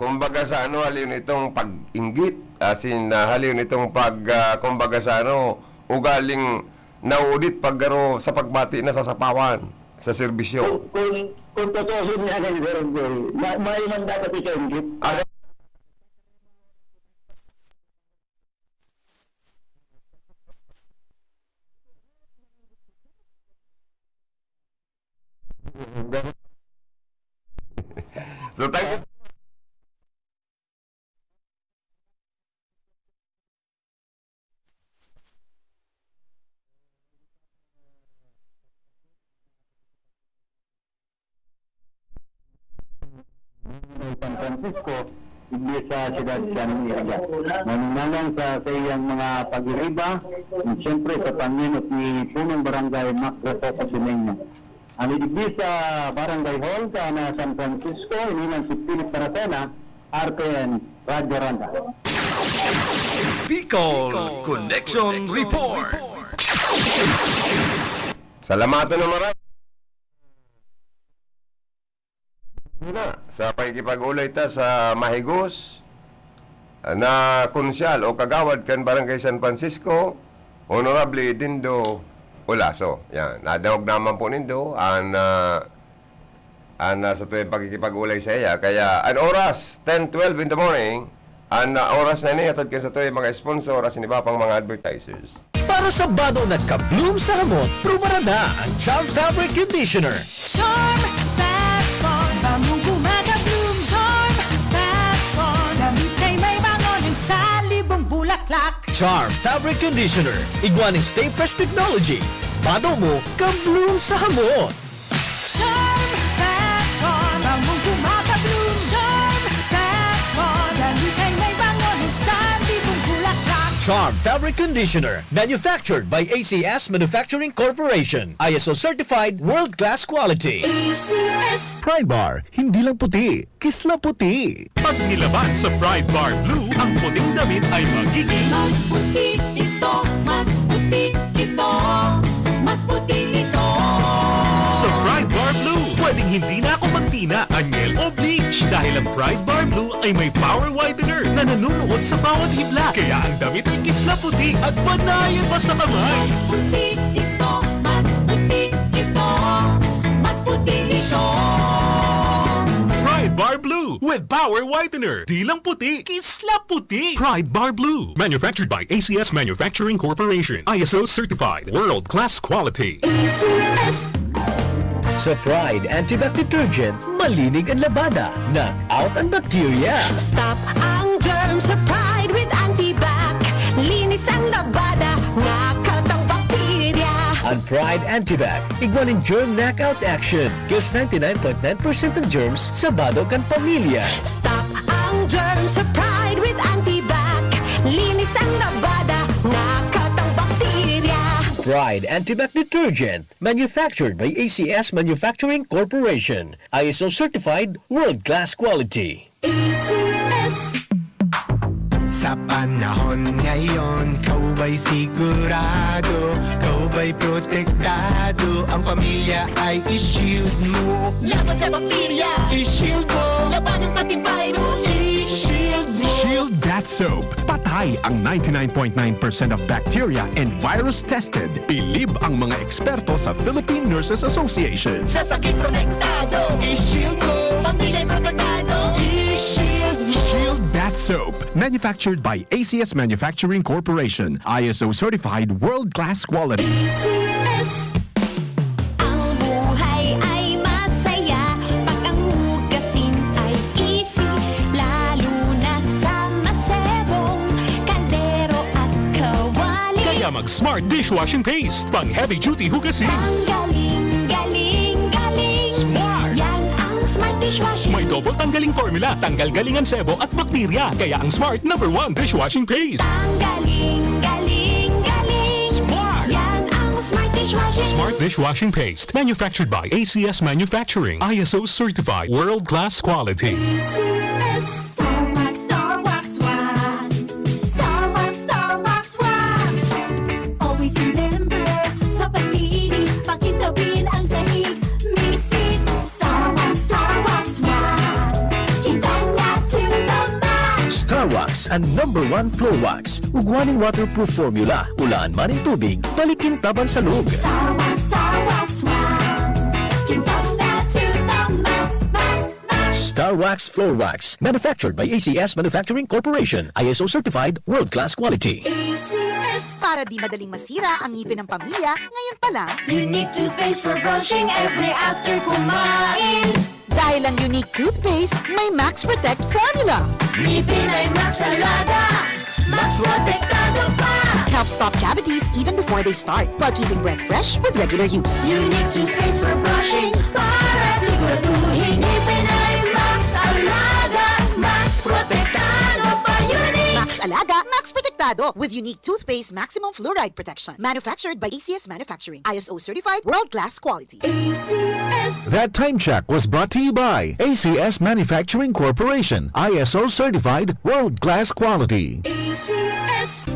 kumbaga sa ano, halion itong pag-inggit, asin, ah, halion itong pag, ah, kumbaga sa ano, ugaling nauudit pag garo sa pagbati na sasapawan sa serbisyo. Kung, kung, kung tutuusin niya na yung barangay, ma-, may man dapat ikainggit. Ah, So, thank you. San Francisco, iglesia sa siyudad kan Iriga. Manunangan sa, sa iyang mga pagiriba, siyempre sa pangenot ni Punong Barangay Mac Rufo Pacimeño. An digdi sa Barangay Hall kan San Francisco, ini man si Philip Taracena, R T N, Radyo Randa. Bicol Connection Report. Salamaton na marami. Muna, sa pakikipag-ulay ta sa mahigos na konsyal o kagawad kan Barangay San Francisco, Honorable Dindo Olaso. Yan, nadangog naman po nindo an, ah, an, ah, satuyang pakikipag-ulay saiya. Kaya, an oras, ten twelve in the morning, an, ah, oras na ini, hatod kan satuyang mga sponsor asin iba pang mga advertisers. Para sa bado na ka-bloom sa hamot, prubarada an Charm Fabric Conditioner. Charm Fat Bond, bangong gumagabloom. Charm Fat Bond, damit ay may bango ng salibong bulaklak. Charm Fabric Conditioner, igwa nin Stay Fresh Technology. Bado mo, ka-bloom sa hamot. Charm Fat Bond, bangong gumagabloom. Charm Fat Bond, damit ay may bango ng salibong bulaklak. Charm Fabric Conditioner, manufactured by A C S Manufacturing Corporation. I S O certified, world-class quality. A C S. Pride Bar, hindi lang puti, kislaputi. Pag nilaban sa Pride Bar Blue, ang puting damit ay magiging mas puti ito, mas puti ito, mas puti ito. Sa Pride Bar Blue, pwedeng hindi na ako magtina, anyel o bleach dahil ang Pride Bar Blue ay may power whitener na nanunuot sa bawat hibla. Kaya ang damit ay kislaputi at panayan pa sa kamay. Mas puti ito, mas puti ito, mas puti ito. Pride Bar Blue with Power Whitener. Di lang puti, kislaputi. Pride Bar Blue. Manufactured by A C S Manufacturing Corporation. I S O certified. World class quality. A C S. Sa Pride Antibac Detergent, malinig an labada, knock out an bakterya. Stop ang germs sa Pride with Antibac. Linis ang labada, knock out ang bakterya. An Pride Antibac, igwa nin germ knockout action. Kills ninety-nine point nine percent ng germs sa bado kan pamilya. Stop ang germs sa Pride with Antibac. Linis ang labada, knock out ang bakterya. Pride Antibac Detergent, manufactured by A C S Manufacturing Corporation. I S O certified, world-class quality. A C S. Sa panahon ngayon, ikaw ba'y sigurado? Ikaw ba'y protektado? Ang pamilya ay i-shield mo. Laban sa bakterya, i-shield mo. Labanan pati virus, i-shield mo. Shield Bath Soap. Patay ang ninety-nine point nine percent of bacteria and virus tested. Bilib ang mga eksperto sa Philippine Nurses Association. Sa sakit protektado, i-shield mo. Pamilya protektado, i-shield mo. Shield Bath Soap. Manufactured by A C S Manufacturing Corporation. I S O certified world-class quality. A C S. Ang buhay ay masaya pag ang hugasin ay easy, lalo na sa masebong kaldero at kawali. Kaya mag Smart Dishwashing Paste, pang heavy duty hugasin. Ang galing, galing, galing. Smart! Yan ang Smart Dishwashing. May double tanggaling formula, tanggal galing ang sebo at bakterya. Kaya ang Smart number one dishwashing paste. Ang galing, galing, galing. Smart! Yan ang Smart dishwashing paste, manufactured by A C S Manufacturing, I S O certified, world-class quality. A C S, Star Wax, Star Wax, Wax. Star Wax, Star Wax, Wax. Always remember, sa paglinis, pakintabin ang sahig. Misis, Star Wax, Star Wax, Wax. Kintab na to the max. Star Wax, ang number one floor wax. Ugwa nin waterproof formula, ulaan man nin tubig, balik kintab an salog. Star Wax, Star Wax, Wax. Kintab na to the max, max, max. Star Wax Floor Wax, manufactured by A C S Manufacturing Corporation, I S O certified, world-class quality. A C S. Para di madaling masira ang ngipin ng pamilya, ngayon pa lang. Unique toothpaste for brushing every after kumain. Dahil ang Unique Toothpaste may Max Protect Formula. Ngipin ay Max Alaga, Max Protektado pa. Helps stop cavities even before they start, while keeping breath fresh with regular use. Unique toothpaste for brushing para siguraduhin ngipin ay Max Alaga, Max Protektado pa. Unique! Max Alaga, Max Protektado with Unique Toothpaste Maximum Fluoride Protection. Manufactured by A C S Manufacturing. I S O certified, world-class quality. A C S. That time check was brought to you by A C S Manufacturing Corporation, I S O certified, world-class quality. A C S.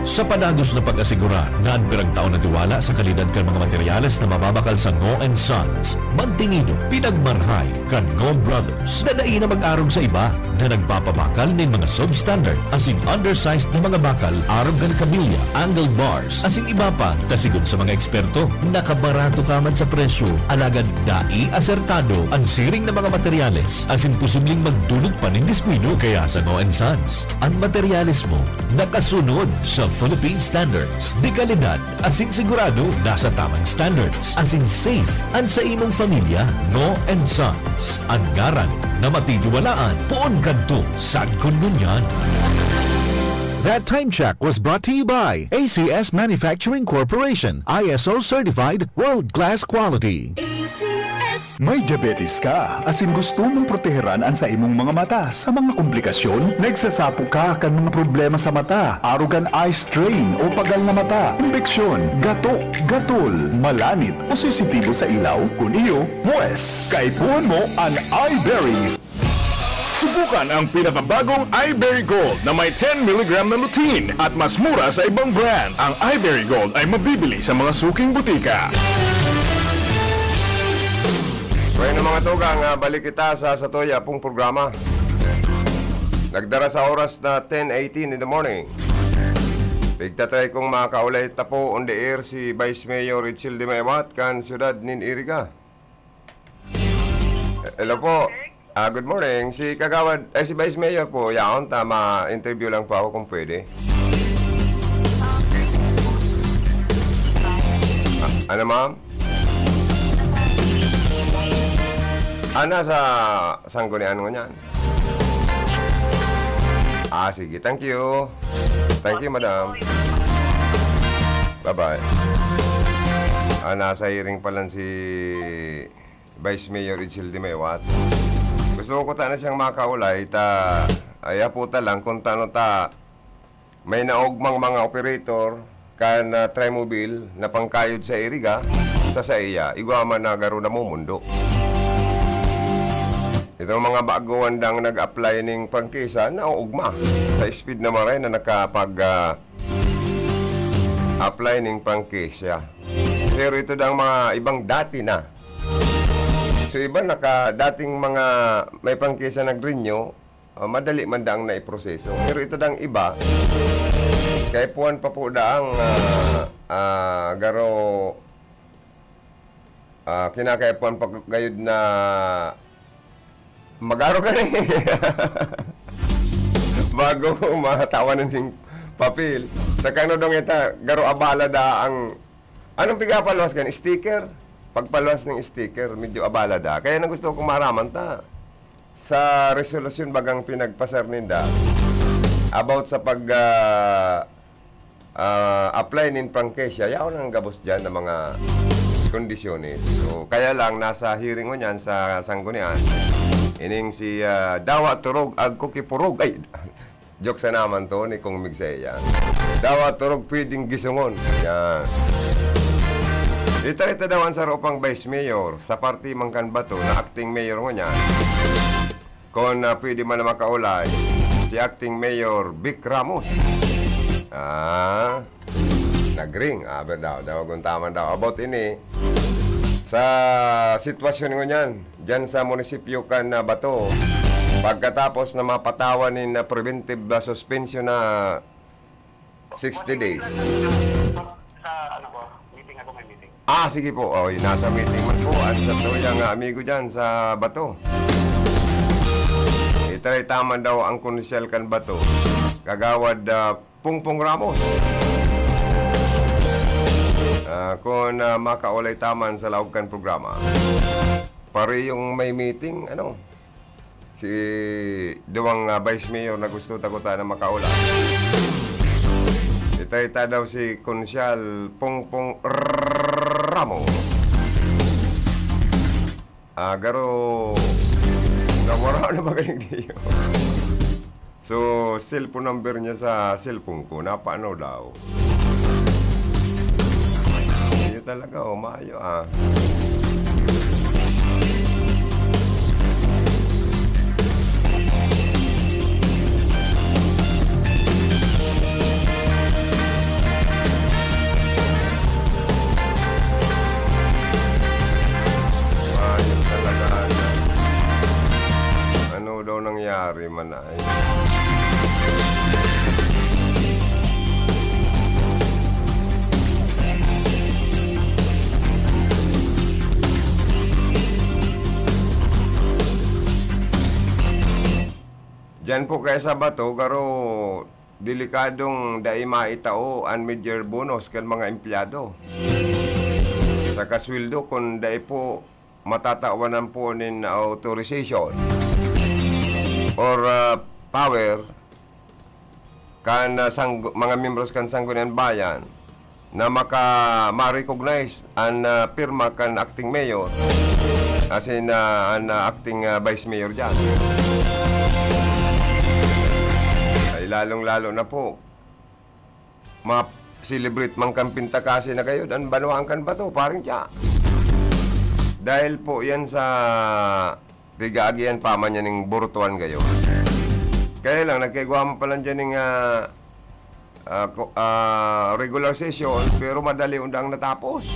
Sa padagos na pag-asigurar na an piragtao na tiwala sa kalidad kan mga materyales na mababakal sa Ngo and Sons, mantinido, pinagmarhay kan Ngo Brothers na dai na mag-arog sa iba na nagpapabakal nin mga substandard asin undersized na mga bakal arog kan kabilya, angle bars, asin iba pa, ta sigon sa mga eksperto, nakabarato ka man sa presyo, alagad dai asertado an siring na mga materyales, asin posibleng magdulot pa nin diskuido. Kaya sa Ngo and Sons, an materyales mo nakasunod sa Philippine standards, de kalidad, asin sigurado nasa tamang standards, asin safe an sa imong pamilya. Ngo and Sons, an ngaran na matitiwalaan poon kadto sagkod ngunyan. That time check was brought to you by A C S Manufacturing Corporation, I S O certified, world-class quality. A C S. May diabetes ka, asin gusto mong proteheran an sa imong mga mata sa mga komplikasyon? Nagsasapo ka kan mga problema sa mata, arog kan eye strain o pagal na mata, imbeksyon, gatok, gatol, malanit o sensitibo sa ilaw? Kun iyo, pwes, kaipuhan mo an Eyeberry. Subukan ang pinakabagong Eyeberry Gold na may ten milligram na lutein at mas mura sa ibang brand. Ang Eyeberry Gold ay mabibili sa mga suking butika. Bueno, mga tugang, ah, balik kita sa satuya pong programa. Nagdara sa oras na ten eighteen in the morning. Pigtatry kong makaulay tapo on the air si Vice Mayor Richel de Maywat kan siyudad nin Iriga. Hello po. Ah, good morning. Si Kagawad, ay, si Vice Mayor po, yaon, tama, interview lang po ako kung pwede. Ah, ano, ma'am? Ah, nasa Sanggunian ngunyan. Ah, sige. Thank you. Thank you, madam. Bye-bye. Ah, nasa hearing pa lang si Vice Mayor Edsel de Maywat. Gusto ko ta na siyang makaulay, ta, ay, apo ta lang kung tano ta may naogmang mga operator kan, ah, Trimobile na pangkayod sa Iriga, sa saiya, igwa man na garo namumundo. Itong mga baguhan dang nag-apply ning prangkisa, naoogma sa speed na maray na nakapag, ah, apply ning prangkisa. Pero ito dang mga ibang dati na. So, iba naka, dating mga may prangkisa nag-renew, ah, madali man daang naiproseso. Pero ito dang iba, kaipuhan pa po daang, ah, ah, garo, ah, kinakaipuhan pa gayud na magaro ka na eh. Bago matawan ning papel. Sa kano dong ita, garo abala da ang, anong pigapaluwas kan? Sticker? Pagpaluwas ng sticker, medyo abala da. Kaya na gusto kong maraman ta sa resolusyon bagang pinagpasar ninda about sa pag, ah, ah, apply nin prangkisya, yaon ang gabos dyan ng mga kondisyones. So, kaya lang, nasa hearing ngunyan sa Sanggunian, ining si, ah, Dawa Turog Agkukipurog. Ay, joke sa naman to ni Kong Mig sa iya. Dawa Turog pwedeng gisongon. Yan. Ita-ita daw ang saro pang vice mayor sa parti man kan Bato na acting mayor ngunyan. Kung, ah, pwede man na makaulay, si acting mayor Vic Ramos. Ah, nagring. Ah, aber daw, daw, guntaman daw. About ini, sa sitwasyon ngunyan, dyan sa munisipyo kan, ah, Bato, pagkatapos na mapatawan nin, ah, preventive, ah, suspension na sixty days. Sa ano po? Meeting ako, may meeting. Ah, sige po. Oy, nasa meeting man po. At sa tuyang, ah, amigo dyan sa Bato. Itry taman daw ang konsyal kan Bato. Kagawad, ah, Pongpong Ramos. Ah, kung, ah, makaulay taman sa laog kan programa. Parehong may meeting, ano? Si duwang, ah, vice mayor na gusto ta kuta na makaulay. Ita-ita daw si Konsyal Pongpong Ramos. Ah, garo, nawara na ba kayong diyo? So, cellphone number niya sa cellphone ko, napaano daw? Iyo talaga, oh, maayo, ah. Maayo talaga, ano? Ano daw nangyari man ay? Diyan po kaya sa Bato, garo, delikadong dai maitao an mid-year bonus kan mga empleyado. Sa kasweldo, kung dai po matatawan po nin authorization or, ah, power kan, ah, sanggu-, mga miyembros kan Sangguniang Bayan na maka-, ma-recognize an, ah, pirma kan acting mayor, asin, ah, an, ah, acting, ah, vice mayor diyan. Ay, lalong-lalo na po, ma-celebrate man kan pintakasi na gayod an banwaan kan Bato, parang siya. Dahil po yan sa pig-aagihan pa man yan ning burutuan gayod. Kaya lang, nagkaigwa man pala dyan ning, ah, ah, ko-, ah, regular session, pero madali undang natapos.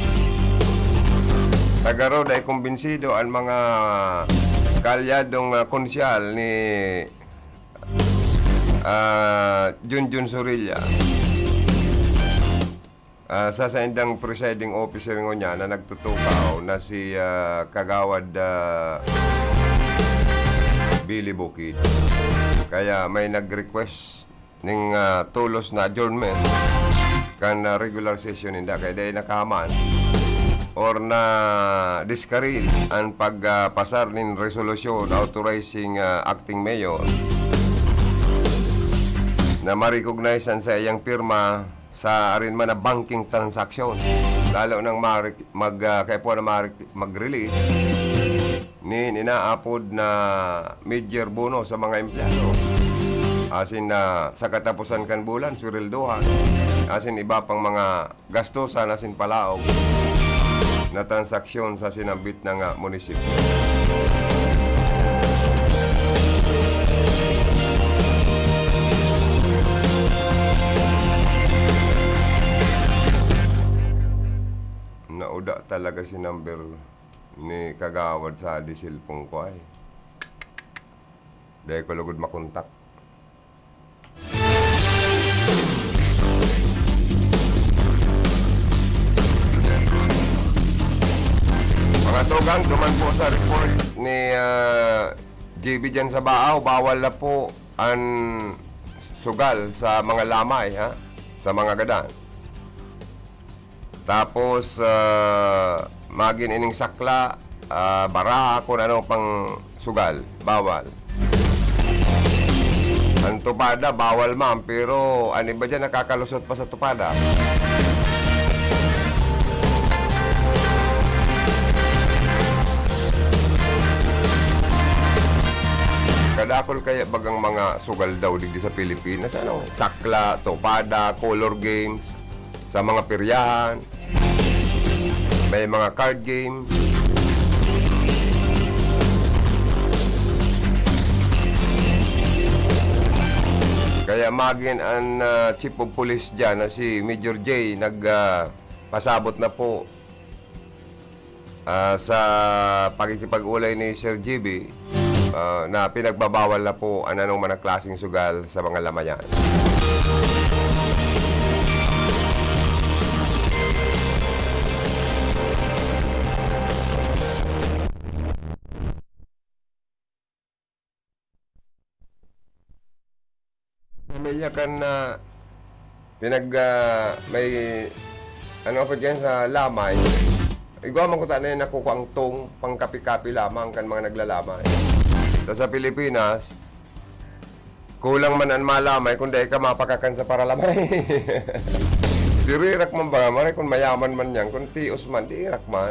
Tagaro, dai kumbinsido an mga kaalyadong, ah, konsyal ni ah, Junjun Sorilla. Ah, sa saindang presiding officer ngunyan na nagtutukaw na si, ah, Kagawad, ah, Billy Bukid. Kaya may nag-request ning, ah, tolos na adjournment kan, ah, regular session ninda. Kaya dai nakaman or na-discourage an pag, ah, pasar nin resolusyon authorizing, ah, acting mayor na ma-recognize an saiyang pirma sa arin man na banking transaksyon, lalo nang mari-, mag, ah, kaya po na mari-, mag-release nin inaapod na mid-year bonus sa mga empleyado. Asin na sa katapusan kan bulan, sweldohan. Asin iba pang mga gastusan asin palaog na transaksyon sa sinambit na nga munisipyo. Nauda talaga si number ni Kagawad sa di cellphone ko ay. Dai ko lugod makontak. Mga tugang, duman po sa report ni, ah, G B dyan sa Baaw, bawal na po an sugal sa mga lamay, ha? Sa mga gadan. Tapos, ah, magin ining sakla, ah, bara, kung ano pang sugal, bawal. Ang tupada, bawal man, pero ang iba dyan nakakalusot pa sa tupada. Kadakol kaya bagang mga sugal daw digdi sa Pilipinas, ano? Sakla, tupada, color games, sa mga peryahan. May mga card game. Kaya magin an, ah, Chief of Police diyan na si Major J nag, ah, pasabot na po, ah, sa pakikipag-ulay ni Sir G B, ah, na pinagbabawal na po an anong man klaseng sugal sa mga lamayan. Pamilya kan, ah, pinag, ah, may ano pa diyan sa lamay. Igwa man ko ta na yung nakukuha ang tong pangkapi-kapi lamang kan mga naglalamay. Ta sa Pilipinas, kulang man an malamay kung dai ka mapakakan sa paralamay. Dirirak man ba? Maray kung mayaman man yan, kung tios man, dirak man.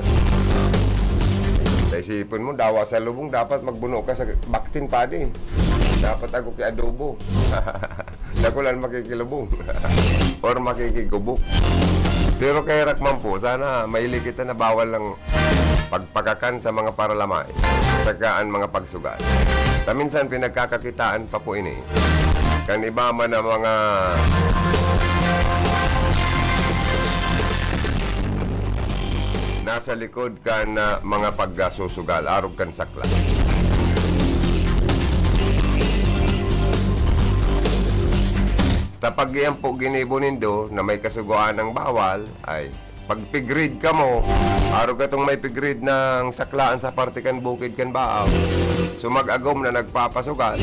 Sa isipon mo, dawa sa lubong, dapat magbuno ka sa baktin, padi. Dapat ako ki adobo. Dakulan makikilubong. Or makikigubok. Pero kay Rakman po, sana maili kita na bawal lang pagpakakan sa mga paralamay, saka an mga pagsugal. Ta minsan pinagkakakitaan pa po ini kan iba man na mga nasa likod kan, ah, mga pagsusugal, arog kan sakla. Ta pag iyan po ginibo nindo na may kasugoan ng bawal, ay, pag pigrid kamo, arog katong may pigrid ng saklaan sa parte kan bukid kan Baal, sumag-agom na nagpapasugal,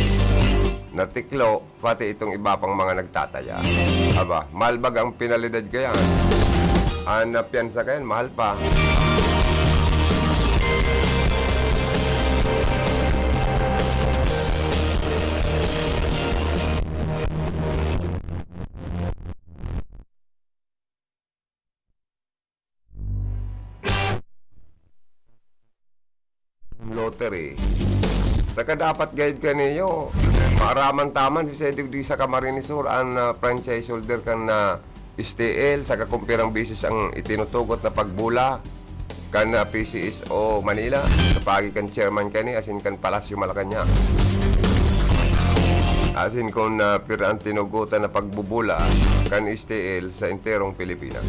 natiklo, pati itong iba pang mga nagtataya. Aba, mahal baga ang penalidad kayan. An, ah, piyansa kayan, mahal pa. Lottery. Saka dapat guide ka niyo. Maaraman taman si Sir Digdi sa Camarines Sur, an, ah, franchise holder kan, ah, S T L, saka kung pirang beses ang itinutugot na pagbula kan, ah, P C S O Manila, sa pagi kan chairman kani, asin kan Palasyo Malacañang. Asin kun, ah, pira ang tinugutan na pagbubula kan S T L sa enterong Pilipinas.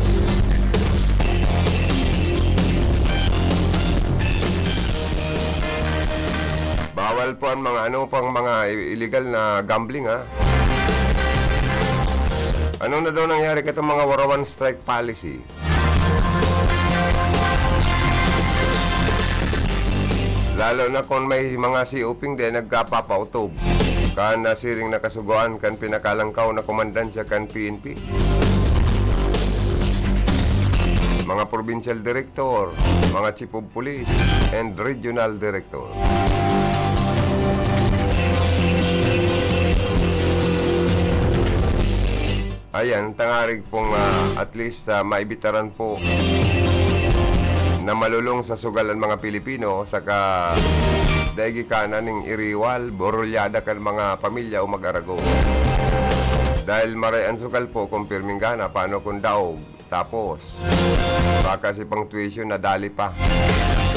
Bawal po ang mga ano, pang mga i-, illegal na gambling, ha? Ano na daw nangyari katong mga warawan strike policy? Lalo na kung may mga siuping di nagkapapautob. Kan nasiring na kasugoan kan pinakalangkaw na komandansya kan P N P. Mga provincial director, mga chief of police, and regional director. Ayan, tangarig pong, ah, at least, ah, maibitaran po na malulong sa sugal ang mga Pilipino, saka dai gikanan ning iriwal, borulyada kan mga pamilya o mag-arago. Dahil maray ang sugal po kung pirming gana, paano kung daog? Tapos, baka si pang tuition, nadali pa.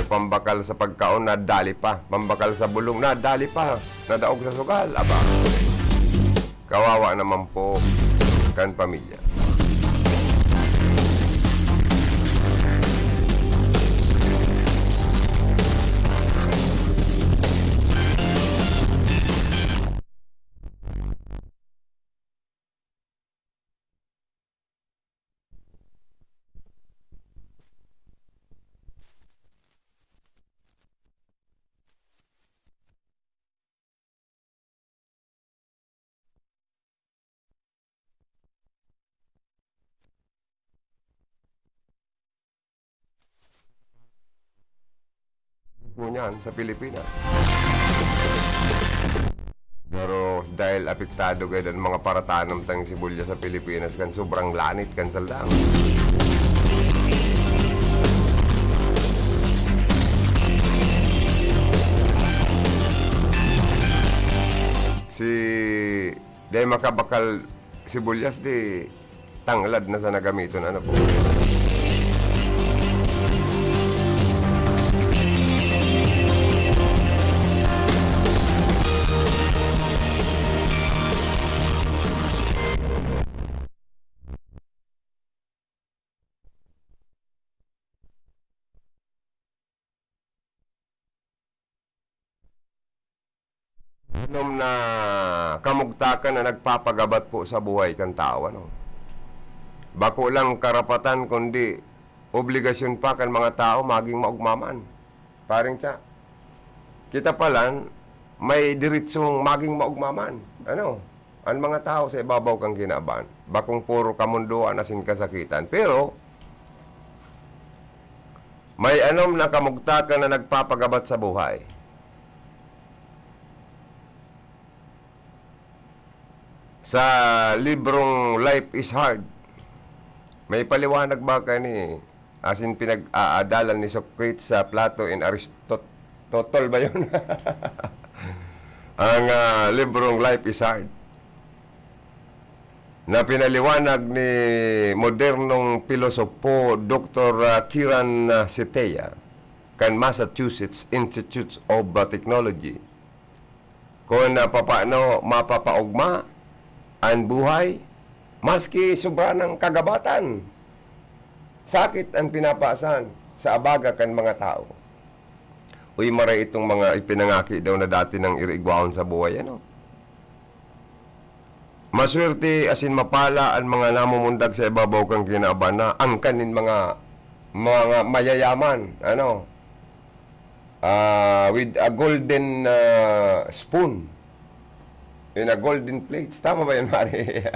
Pambakal sa pagkaon, nadali pa. Pambakal sa bulong, nadali pa. Nadaog sa sugal, aba. Kawawa naman po kan pamilya. Ngunyan sa Pilipinas. Pero dahil apektado gayud an mga paratanom tang sibuyas sa Pilipinas kan sobrang lanit kan saldang. Si, dahil makabakal sibuyas, di tanglad na sana gamiton, ano po. Anom na kamugtakan na nagpapagabat po sa buhay kan tao, ano? Bako lang karapatan, kundi obligasyon pa kan mga tao maging maugmaman. Paring Cha, kita palan may diretsong maging maugmaman. Ano? An mga tao sa ibabaw kan kinaban, bakong puro kamundoan asin kasakitan. Pero, may anom na kamugtakan na nagpapagabat sa buhay. Sa librong Life is Hard, may paliwanag ba kani, asin pinag-aadalan ni Socrates sa Plato and Aristotle ba yun? Ang, ah, librong Life is Hard, na pinaliwanag ni modernong pilosopo, Doktor, ah, Kiran, ah, Setia, kan Massachusetts Institute of, ah, Technology, kun, ah, papaano mapapaogma an buhay maski sobra nang kagabatan. Sakit an pinapaasan sa abaga kan mga tao. Uy, maray itong mga ipinangaki daw na dati nang iriigwahon sa buhay, ano? Maswerte asin mapala an mga namumundag sa ibabaw kan kinaban na angkan nin mga, mga mayayaman, ano? Ah, with a golden, ah, spoon. In a golden plates. Tama ba yun, pare?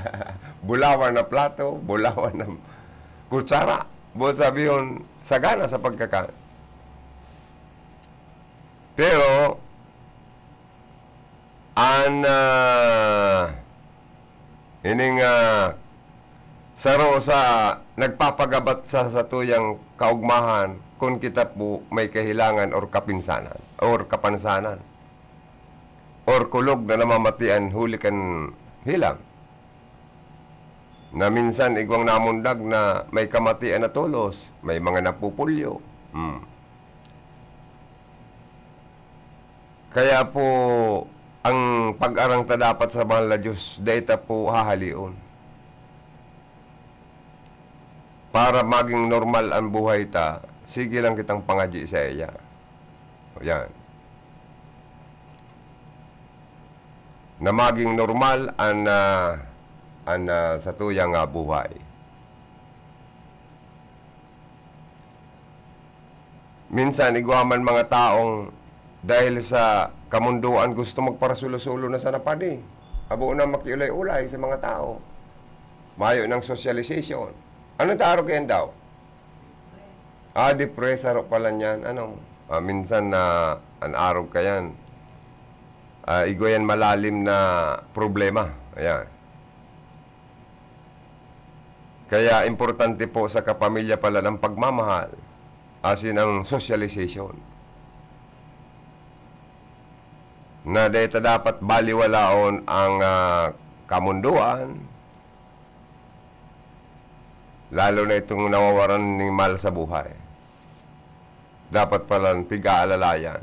Bulawan na plato, bulawan na kutsara. Bo sabihon, sagana sa pagkakan. Pero, an, ah, ining, ah, saro sa nagpapagabat sa satuyang kaugmahan kun kita po may kahilangan or kapinsanan or kapansanan or kulog na namamatian huli kan hilang, na minsan igwang namundag na may kamatian na tolos, may mga napupulyo. Hmm. Kaya po, ang pag-arang ta dapat sa mahal na Diyos, dai ta po hahalion. Para maging normal ang buhay ta, sige lang kitang pangadyi sa iya. O, yan. Na maging normal an, ah, an, ah, satuyang, ah, buhay. Minsan, igwa man mga taong dahil sa kamundoan, gusto magparasolo-solo na sana padi. Abo na makiulay-ulay sa mga tao. Mayo ng socialization. Ano ta arog kayan daw? Ah, depressed, aro pala niyan. Ano? Ah, minsan na an arog kayan, ah, igwa yan malalim na problema. Ayan. Kaya importante po sa kapamilya pala ang pagmamahal, asin ang socialization. Na dai ta dapat baliwalaon ang, ah, kamundoan, lalo na itong nawawaran nin mahal sa buhay. Dapat palan pig-aalalayan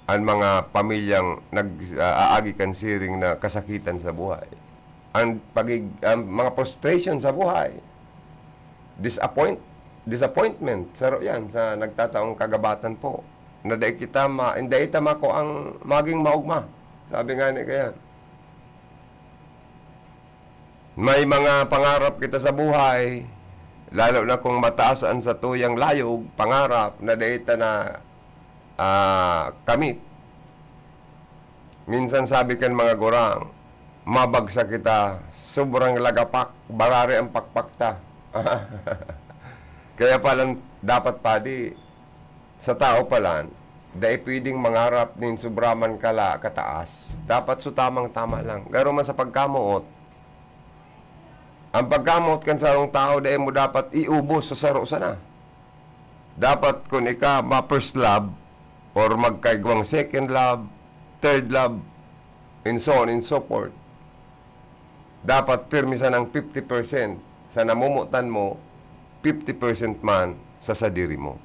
an mga pamilyang nag-, ah, aagi kan siring na kasakitan sa buhay. Ang pagig-, ang mga frustration sa buhay, disappoint-, disappointment, saro yan sa nagtataong kagabatan po, na dai kita ma-, dai ta mako ang maging maogma. Sabi nga ni kayan, may mga pangarap kita sa buhay, lalo na kung mataas ang satuyang layog, pangarap na dai ta na, ah, kamit. Minsan sabi kan mga gurang, "Mabagsak kita, sobrang lagapak, barari ang pakpak ta." Kaya palan dapat, padi, sa tao palan, dai pwedeng mangarap nin sobra man kala kataas. Dapat so tamang-tama lang. Garo man sa pagkamoot, ang pagkamoot kan sarong tao, dai mo dapat iubos sa saro sana. Dapat kun ika ma-first love or magkaigwang second love, third love, and so on and so forth, dapat pirmi sanang fifty percent sa namomotan mo, fifty percent man sa sadiri mo.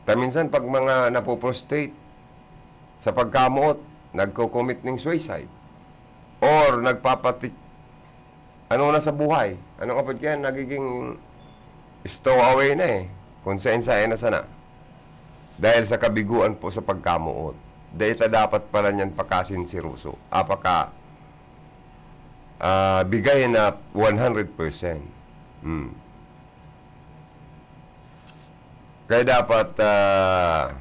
Ta minsan, pag mga napo-frustrate sa pagkamoot, nagko-commit ning suicide or nagpapatik-, ano na sa buhay. Ano nga pud kaya, nagiging stowaway na eh. Kung saen-saen na sana. Dahil sa kabiguan po sa pagkamoot. dai ta dapat pala niyan pakasinsiroso. Apaka, ah, bigay na one hundred percent. Hmm. Kaya dapat, ah,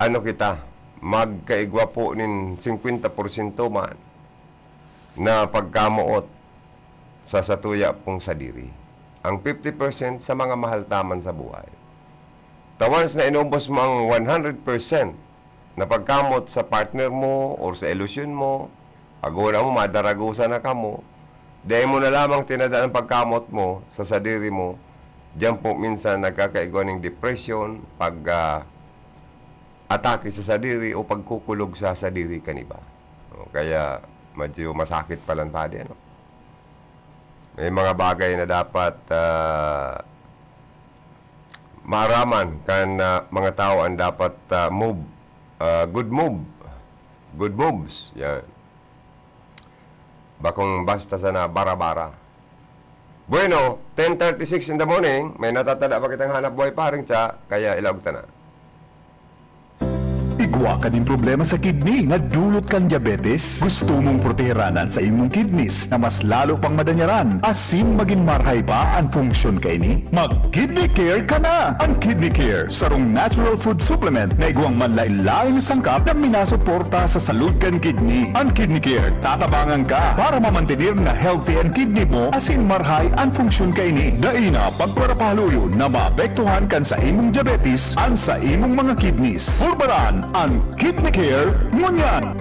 ano kita, magkaigwa po nin singkwenta porsyento man na pagkamoot sa satuya pong sadiri. Ang fifty percent sa mga mahal ta man sa buhay. Ta once na inubos mo ang one hundred percent na pagkamot sa partner mo or sa ilusyon mo, agora mo madaragosa na kamo, dai mo na lamang tinadaan ang pagkamot mo sa sadiri mo, diyan po minsan nagkakaigwa ning depression, pag, ah, atake sa sadiri o pagkukulog sa sadiri kan iba. O, kaya medyo masakit palan, Padi, ano? May mga bagay na dapat, ah, maaraman kan, ah, mga tao ang dapat, ah, move, ah, good move, good moves, yan. Bakong basta sana bara-bara. Bueno, ten thirty-six in the morning, may natatada pa kitang hanap buhay, paring Cha, kaya ilaog ta na. Igwa ka nin problema sa kidney na dulot kan diabetes? Gusto mong proteheran an saimong kidneys na mas lalo pang madanyaran asin magin marhay pa an funksyon kaini? Mag-Kidney Care ka na! An Kidney Care, sarong natural food supplement na igwang manlaen-laen na sangkap na minasuporta sa salud kan kidney. An Kidney Care, tatabangan ka para mamantener na healthy an kidney mo asin marhay an funksyon kaini. Dai na pagparapahaluyon na maapektuhan kan saimong diabetes an saimong mga kidneys. Purbaran an Kidney Care ngunyan!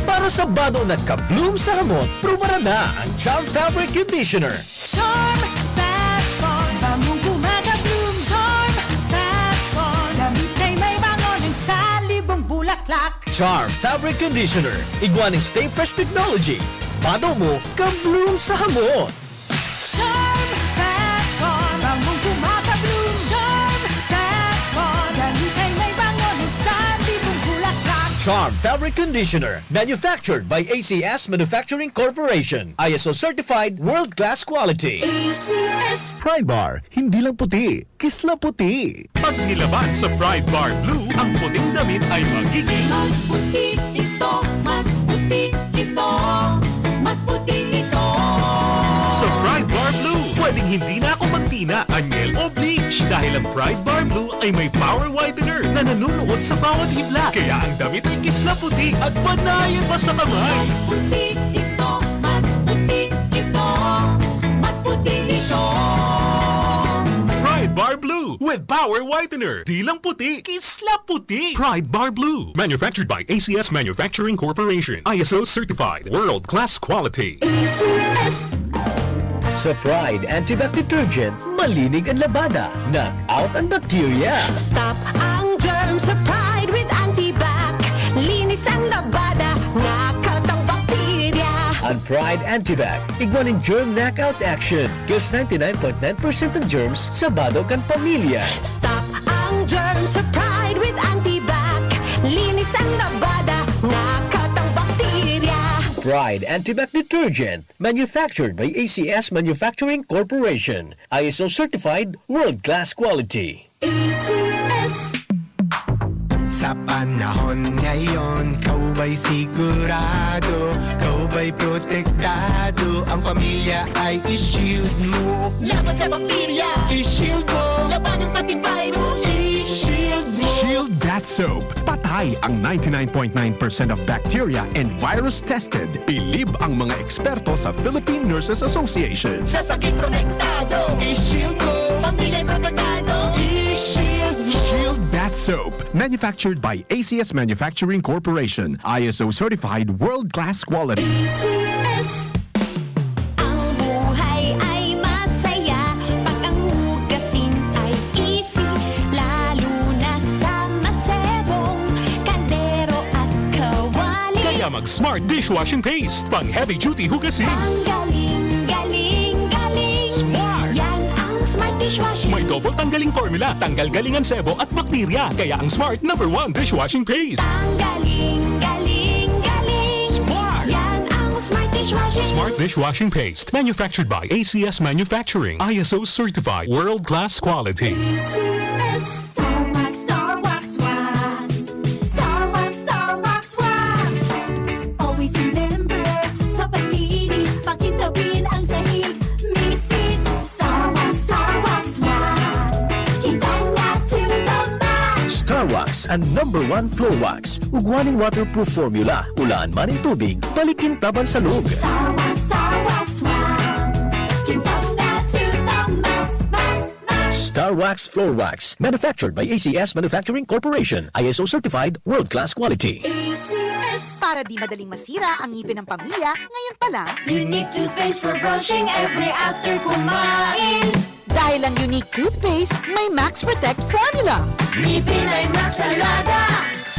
Para sa bado na ka-bloom sa hamot, prubarada ang Charm Fabric Conditioner. Charm Fat Con, bangong gumagabloom. Charm Fat Con, damit ay may bango ng salibong bulaklak. Charm Fabric Conditioner, igwa ning Stay Fresh Technology. Bado mo, ka-bloom sa hamot. Charm Fat Con, bangong gumagabloom. Charm Fat Con, damit ay may bango ng salibong bulaklak. Charm Fabric Conditioner, manufactured by A C S Manufacturing Corporation. I S O certified, world-class quality. A C S. Pride Bar, hindi lang puti, kisla puti. Pag nilaban sa Pride Bar Blue, ang puting damit ay magiging mas puti ito, mas puti ito, mas puti ito. Sa Pride Bar Blue, pwedeng hindi na ako magtina, anyel o bleach dahil ang Pride Bar Blue ay may power whitener na nanunuot sa bawat hibla. Kaya ang damit ay kisla puti at panayan pa sa kamay. Mas puti ito, mas puti ito, mas puti ito. Pride Bar Blue with Power Whitener. Di lang puti, kisla puti. Pride Bar Blue. Manufactured by A C S Manufacturing Corporation. I S O certified. World class quality. A C S. Sa Pride Antibac Detergent, malinig ang labada. Knock out ang bakterya. Stop ang germ sa Pride with Antibac. Linis ang labada, knock out ang bakterya. Ang Pride Antibac, igwa nin germ knockout action. Kills ninety-nine point nine percent ng germs sa bado kan pamilya. Stop ang germ sa Pride with Antibac. Linis ang labada, knock out ang bakterya. Pride Antibac Detergent, manufactured by A C S Manufacturing Corporation. I S O certified, world-class quality. A C S. Sa panahon ngayon, ikaw ba'y sigurado, ikaw ba'y protektado, ang pamilya ay i-shield mo. Laban sa bakterya, i-shield mo. Labanan pati virus, i-shield mo. Shield Bath Soap. Patay ang ninety-nine point nine percent of bacteria and virus tested. Bilib ang mga eksperto sa Philippine Nurses Association. Sa sakit protektado, i-shield mo. Pamilya protektado, i-shield mo. Shield Bath Soap. Manufactured by A C S Manufacturing Corporation. I S O certified world-class quality. A C S. Ang buhay ay masaya pag ang hugasin ay easy, lalo na sa masebong kaldero at kawali. Kaya mag Smart Dishwashing Paste, pang heavy duty hugasin. Ang galing, galing, galing. Smart! Yan ang Smart Dishwashing. May double tanggaling formula, tanggal galing ang sebo at bakterya. Kaya ang Smart number one dishwashing paste. Ang galing, galing, galing. Smart! Yan ang Smart Dishwashing. Smart Dishwashing Paste. Manufactured by A C S Manufacturing. I S O certified. World class quality. A C S. Star Wax, an number one floor wax. Ugwa nin waterproof formula, ulaan man nin tubig, balik kintaban sa log. Star Wax, Star Wax Wax. Kintab na to the max, max, max. Star Wax Floor Wax, manufactured by A C S Manufacturing Corporation, I S O certified, world-class quality. A C S. Para di madaling masira ang ngipin ng pamilya, ngayon pa lang, Unique toothpaste for brushing every after kumain. Dahil ang Unique toothpaste may Max Protect formula. Ngipin ay Max Alaga,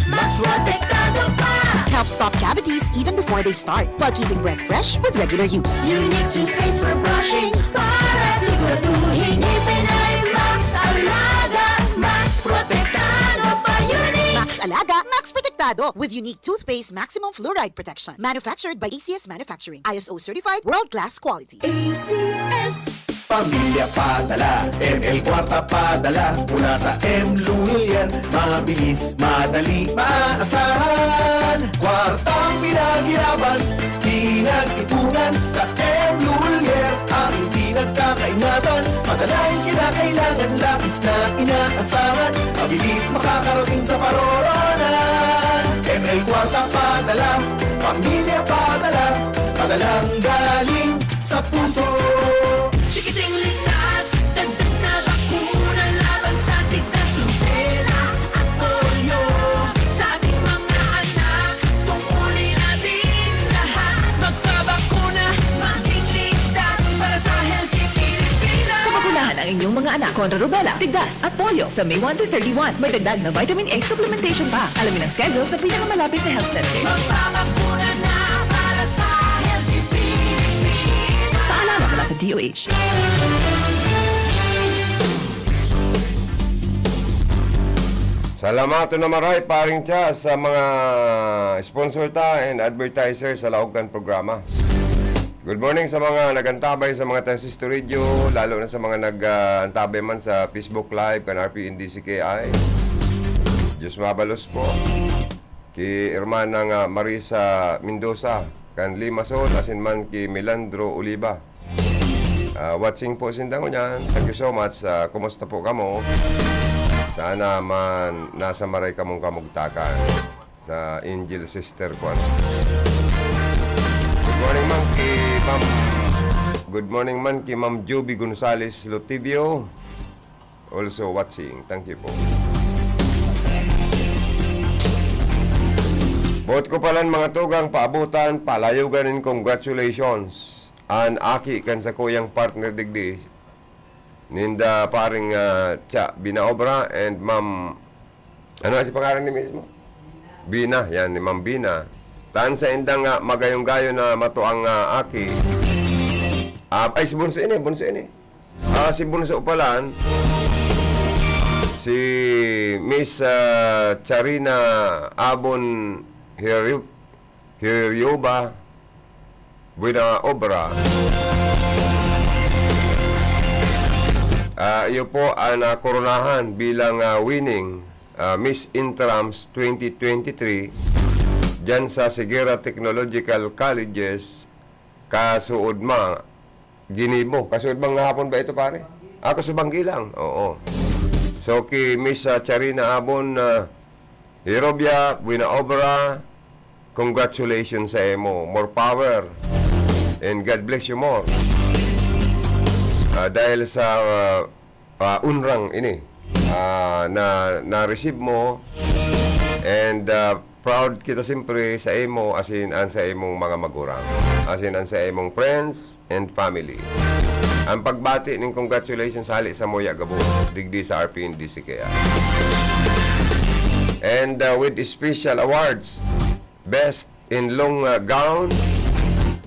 Max Protektado pa. Helps stop cavities even before they start, while keeping breath fresh with regular use. Unique toothpaste for brushing para siguraduhin ngipin ay Max Alaga, Max Protektado pa. Unique! Max Alaga, Max Protektado with Unique Toothpaste Maximum Fluoride Protection. Manufactured by A C S Manufacturing. I S O certified, world-class quality. A C S. Pamilya padala, M L Kwarta padala, mula sa M Lulier. Mabilis, madali, maaasahan. Kwartang pinaghirapan, pinag-ipunan, sa M Lulier ang pinagkakaingatan. Padala ang kinakailangan, labis na inaasahan. Mabilis makakarating sa paroroonan. M L Kwarta padala, pamilya padala, padalang galing sa puso. Chikiting ligtas, dagdag na bakuna laban sa tigdas, rubela at polio. Sa ating mga anak, tungkulin natin lahat. Magpabakuna, maging ligtas para sa healthy Pilipinas. Pabakunahan ang inyong mga anak kontra rubela, tigdas at polio sa May one to thirty-one. May dagdag na vitamin A supplementation pa. Alamin ang schedule sa pinakamalapit na health center. Magpabakuna na para sa healthy Pilipinas. Paalala mula sa D O H. Salamaton na maray, Paring Cha, sa mga sponsor ta and advertiser sa laog kan programa. Good morning sa mga nagantabay sa mga transistor radio, lalo na sa mga nag, ah, antabay man sa Facebook Live kan R P N D C K I. Diyos mabalos po. Ki Hermana nga Marisa Mendoza, kan Limassol, asin man ki Melandro Oliva. Ah, watching po sinda ngunyan. Thank you so much. Ah, kumusta po kamo? Sana man nasa maray kamong kamugtakan. Sa Angel Sister ko, ano. Good morning, ma'am, ki Ma'am, good morning man ki Ma'am Juby Gonzales Lotivio. Also watching. Thank you po. Boot ko palan, mga tugang, paabotan, palayogan nin congratulations an aki kan sakuyang partner digdi, ninda Paring, ah, Cha Binaobra and Ma'am, ano si pangaran ni mismo? Bina, yan, ni Ma'am Bina. Tan sa indang, ah, magayong-gayo na matuang, ah, aki. Ah, ay, si Bunso ini, Bunso ini. Ah, si Bunso palan, si Miss, ah, Charina Abon Hirio-, Hirioba Buena Obra. Ah, iyo po ang nakoronahan bilang, ah, winning, ah, Miss Intrams twenty twenty-three diyan sa Siguera Technological Colleges, kasuodma, ginibo. Kasuodma nga hapon ba ito, pare? Ah, kasuodma gilang. Oo. So, ki Miss, ah, Charina Abon, ah, Hirobia, buena obra. Congratulations sa imo. More power. And God bless you more. Ah, dahil sa, ah, ah, unrang ini, ah, na na-receive mo, and, ah, proud kita siyempre sa imo, asin an sa imong mga magurang, asin an sa imong friends and family. Ang pagbati ning congratulations hali sa Moya Gabo, digdi sa R P N D C K I. And, ah, with special awards, Best in Long, ah, Gown,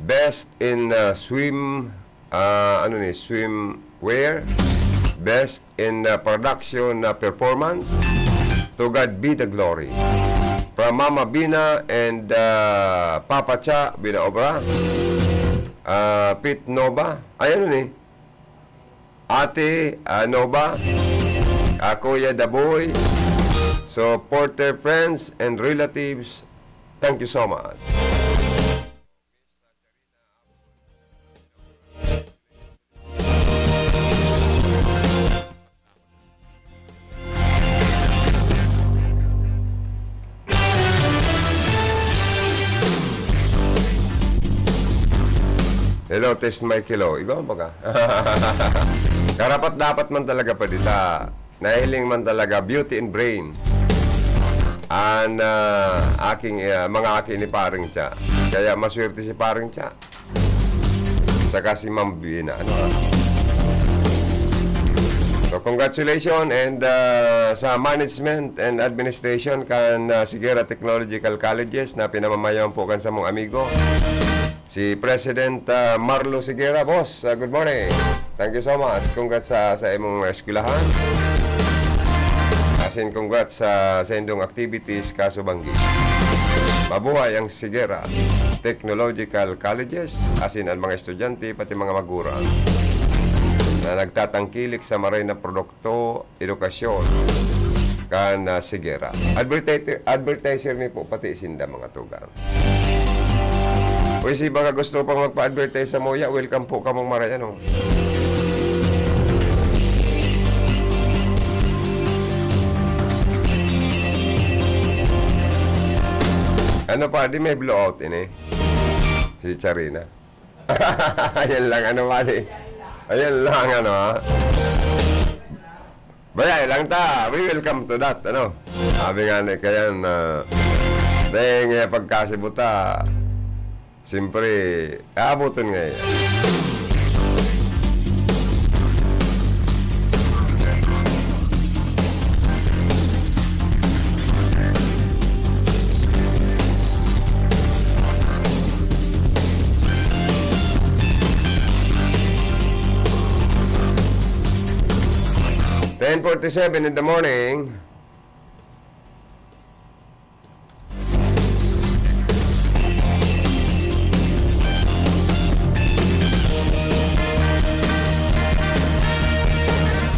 Best in, ah, Swim, ah, ano ni, Swimwear, Best in, ah, Production, ah, Performance. To God be the glory. From Mama Bina and, ah, Papa Cha Binaobra. Ah, Pete Nova. Ay, ano ni? Ate, ah, Nova. Ah, Kuya Daboy. Supporter, friends, and relatives. Thank you so much. Hello, test mic, hello. Igwa baga. Karapat-dapat man talaga, padi, ta nahihiling man talaga beauty and brain an, ah, aking, ah, mga aki ni Paring Cha. Kaya maswerte si Paring Cha. Saka si Ma'am Bina, ano, ah. So, congratulations and, ah, sa management and administration kan, ah, Sigera Technological Colleges na pinamamayo po kan samong amigo, si President, ah, Marlo Sigera. Boss, ah, good morning. Thank you so much. Congrats sa, sa imong eskwelahan. As in, congrats sa, sa indong activities, kasubanggi. Mabuhay ang Sigera Technological Colleges, as in, ang mga estudyante, pati mga magurang na nagtatangkilik sa maray na produkto, edukasyon kan, ah, Sigera. Advertiser, advertiser mi po pati sinda, mga tugang. Uy, si baka gusto pang magpa-advertise sa muya, welcome po kamong maray, ano. Ano pa, di may blowout ini? Si Charina. Ayan lang, ano, padi? Ayan lang, ano, ha? Baya lang ta, we will come to that, ano? Sabi nga ni Kayan, ah, dahil nga pagkasibuta, siyempre, aabuton nga yan. Ten forty-seven in the morning.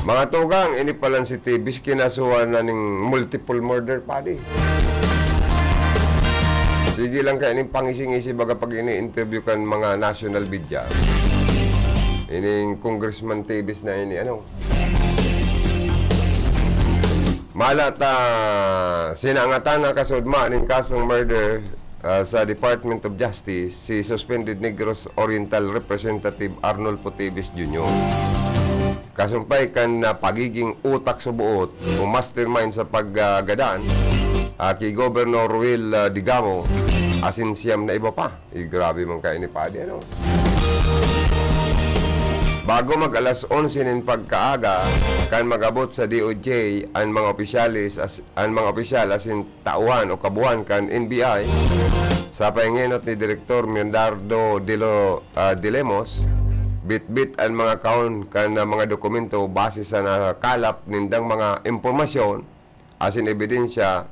Mga tugang, ini palan si Tibis kinasuhan na ning multiple murder, padi. Sige lang kaya ning pangisi-ngisi baga pag ini-interview kan mga national media. Ining Congressman Tibis na ini, ano? Mala ta, sinangatan na kasudma nin kasong murder, ah, sa Department of Justice si suspended Negros Oriental Representative Arnulfo Tibis Junior. Kasumpay kan, ah, pagiging utak suboot o mastermind sa paggadan, ah, ki Governor Ruel, ah, Digamo, asin siyam na iba pa. Eh, grabe man kaini, padi, ano? Bago mag alas onse nin pagkaaga, kan mag-abot sa D O J an mga opisyales as-, an mga opisyal asin tauhan o kabuhan kan N B I, sa pahingenot ni Direktor Bernardo de Lo-, ah, de Lemos, bitbit an mga kahon kan, ah, mga dokumento base sa nakalap nindang mga impormasyon asin ebidensya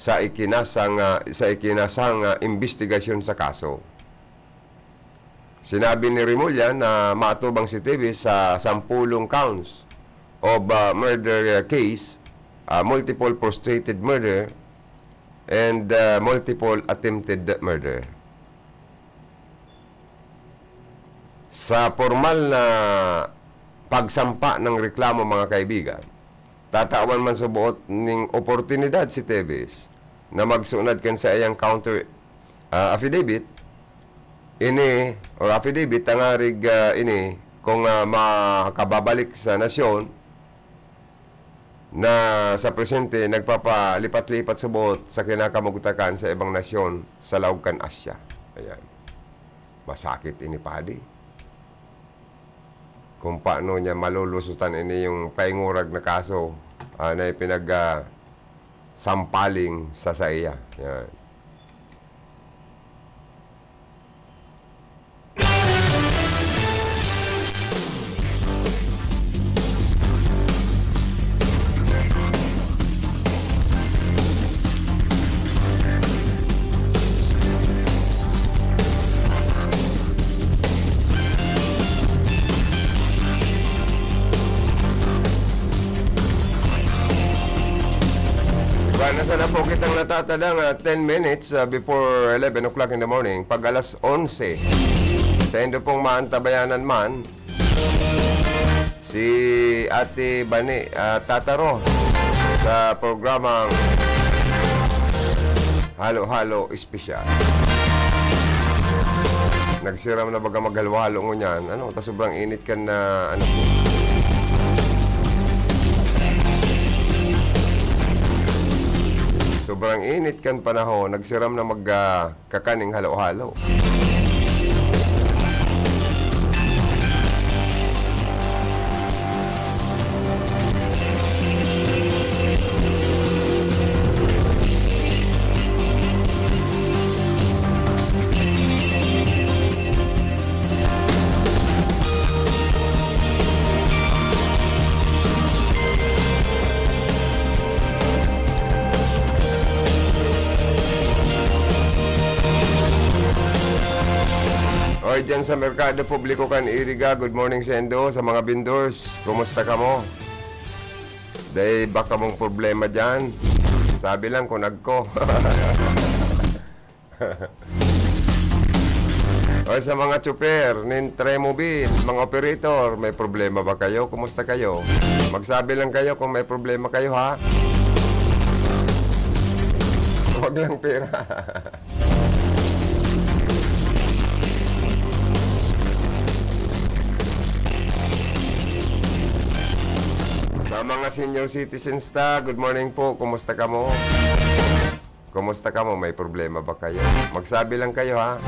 sa ikinasang, ah, sa ikinasang, ah, imbestigasyon sa kaso. Sinabi ni Remulla na maatubang si Tibis sa sampulong counts of, ah, murder, ah, case, ah, multiple frustrated murder, and, ah, multiple attempted murder. Sa pormal na pagsampa ng reklamo, mga kaibigan, tatawan man suboot ning oportunidad si Tibis na magsunad kan saiyang counter, ah, affidavit, ini, or affidavit, tangarig, ah, ini, kung, ah, makababalik sa nasyon na sa presente nagpapalipat-lipat suboot sa kinakamugtakan sa ibang nasyon sa laog kan Asya. Ayan. Masakit ini, padi. Kung paano niya malulusutan ini yung paingurag na kaso, ah, na ipinag, ah, sampaling sa saiya. Yan. Wala na sana po kitang natatada nga ten minutes, ah, before eleven o'clock in the morning, pag alas onse. Sa indo pong maantabayanan man, si Ate Bani, ah, Tataro sa programang Halo-Halo Espesyal. Nagsiram na baga maghalo-halo ngunyan. Ano, ta sobrang init kan na, ano po. Sobrang init kan panahon, nagsiram na mag, ah, kakaning halo-halo. Oy, dyan sa Merkado Publiko kan Iriga, good morning sa indo, sa mga vendors. Kumusta kamo? Dai ba kamong problema dyan? Sabi lang kung nagko. O sa mga tsuper nin Tremobil, mga operator, may problema ba kayo? Kumusta kayo? Magsabi lang kayo kung may problema kayo, ha? Wag lang pera. Sa mga senior citizens ta, good morning po. Kumusta kamo? Kumusta kamo? May problema ba kayo? Magsabi lang kayo, ha?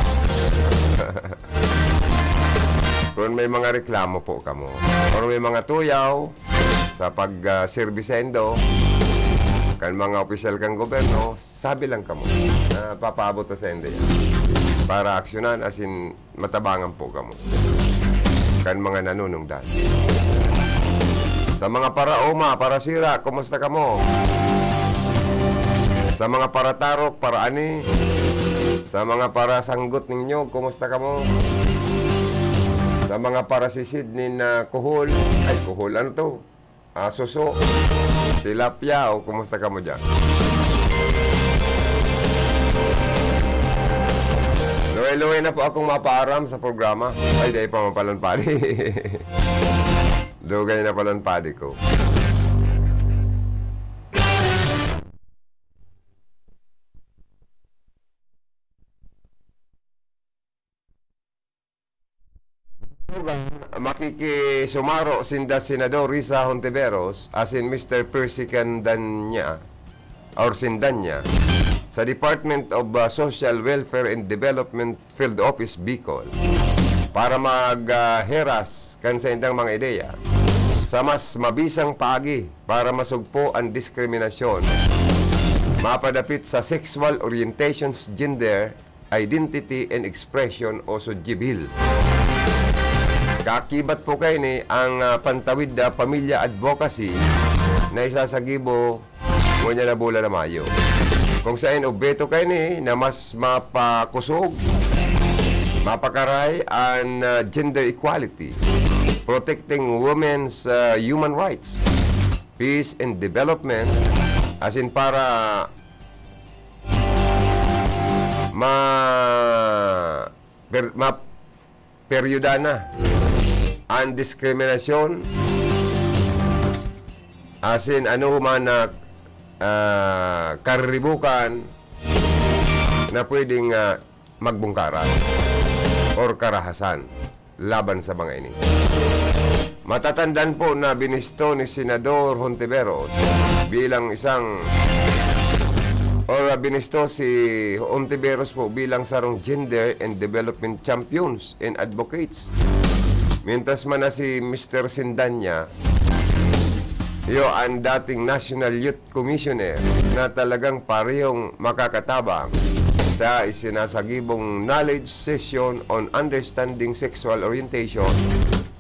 Kung may mga reklamo po kamo, or may mga tuyaw sa pag, ah, serbi saindo, kan mga opisyal kan gobyerno, sabi lang kamo. Na papaabot na saindo yan. Para aksyonan, asin matabangan po kamo kan mga nanunungdan. Sa mga paraoma, parasira, kumusta kamo? Sa mga paratarok, paraani, sa mga parasanggot ninyo, kumusta kamo? Sa mga parasisid nin, ah, kuhol, ay, kuhol, ano to? Ah, suso, tilapia, o kumusta kamo dyan? Luway-luway na po akong mapaaram sa programa. Ay, dai pa man palan padi. Dugay na palan padi ko. Makikisumaro sinda Senador Risa Hontiveros asin Mister Percy Candanya or Sindanya sa Department of, ah, Social Welfare and Development Field Office, Bicol, para mag, ah, heras kan saindang mga ideya sa mas mabisang paagi para masugpo an diskriminasyon mapadapit sa sexual orientations, gender, identity and expression o SOGIEBHIL. Kaakibat po kaini ang, ah, Pantawid na Pamilya Advocacy na isasagibo ngunyan na bulan na Mayo, kung saen obheto kaini na mas mapakusog, mapakaray an, ah, gender equality, protecting women's, ah, human rights, peace and development, asin para ma-, per-, ma-, peryuda na an diskriminasyon asin anoman na, ah, kariribukan na pwedeng, ah, magbungkaran or karahasan laban sa mga ini. Matatandaan po na binisto ni Senador Hontiveros bilang isang, or, ah, binisto si Hontiveros po bilang sarong gender and development champions and advocates. Mientras man na si Mister Sindanya, iyo ang dating National Youth Commissioner na talagang parehong makakatabang sa isinasagibong knowledge session on understanding sexual orientation,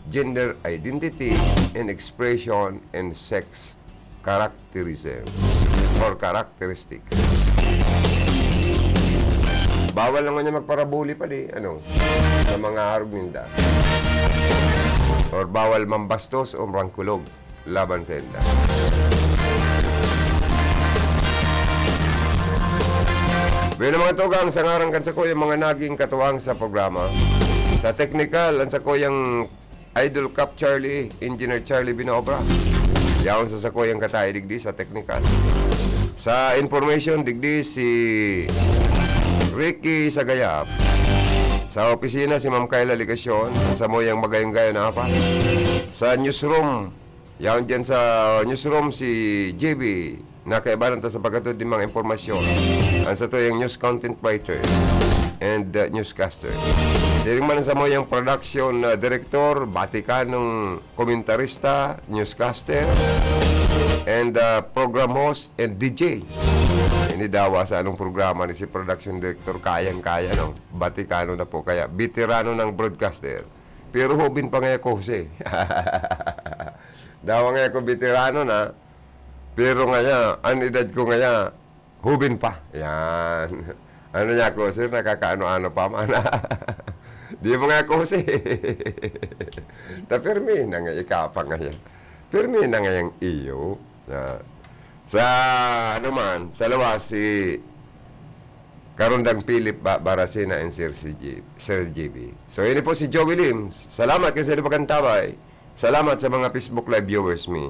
gender identity, and expression, and sex characterism or characteristics. Bawal naman niya magparabuli pa di, ano, sa mga arog ninda. Or bawal mambastos o mangkulog laban sa inda. Bueno, mga tugang, sa ngaran kan sakuyang mga naging katuwang sa programa, sa teknikal, ang sakuyang Idol Cap Charlie, Engineer Charlie Binaobra. Yaon sa sakuyang katae digdi sa teknikal. Sa information, digdi si Ricky Sagayap. Sa opisina, si Ma'am Kayla Legacion, sa samuyang magayon-gayon na apat. Sa newsroom, yaon dyan sa newsroom, si J B, nakaibanan ta sa paghatod nin mga impormasyon. Ang satuyang news content writer and, uh, newscaster. Siring man ang samuyang production, uh, director, batikanong komentarista, newscaster, and, uh, program host and D J. Ini dawa sa anong programa ni si production director, kayang-kaya, no? Batikano na po kaya, veterano ng broadcaster. Pero hubin pa ngaya ko, Jose. Dawa ngaya ko veterano na, pero ngaya, ang edad ko ngaya, hubin pa. Yan. Ano niya ako, sir, nakakaano-ano pa man. Di mo nga ako, sir. Ta, pirmi na nga, ika pa nga yan. Pirmi na nga yung iyo. Ah. Sa, ano man, sa lawas, si Karundang Philip Ba-, Baracena and Sir C G, Sir G B. So, ini po si Joey Lims. Salamat kasi sa pagkantabay. Salamat sa mga Facebook Live viewers mi.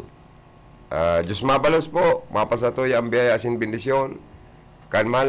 Ah, Diyos mabalos po, mapasatuya ang biyaya asin bendisyon. Kan mahal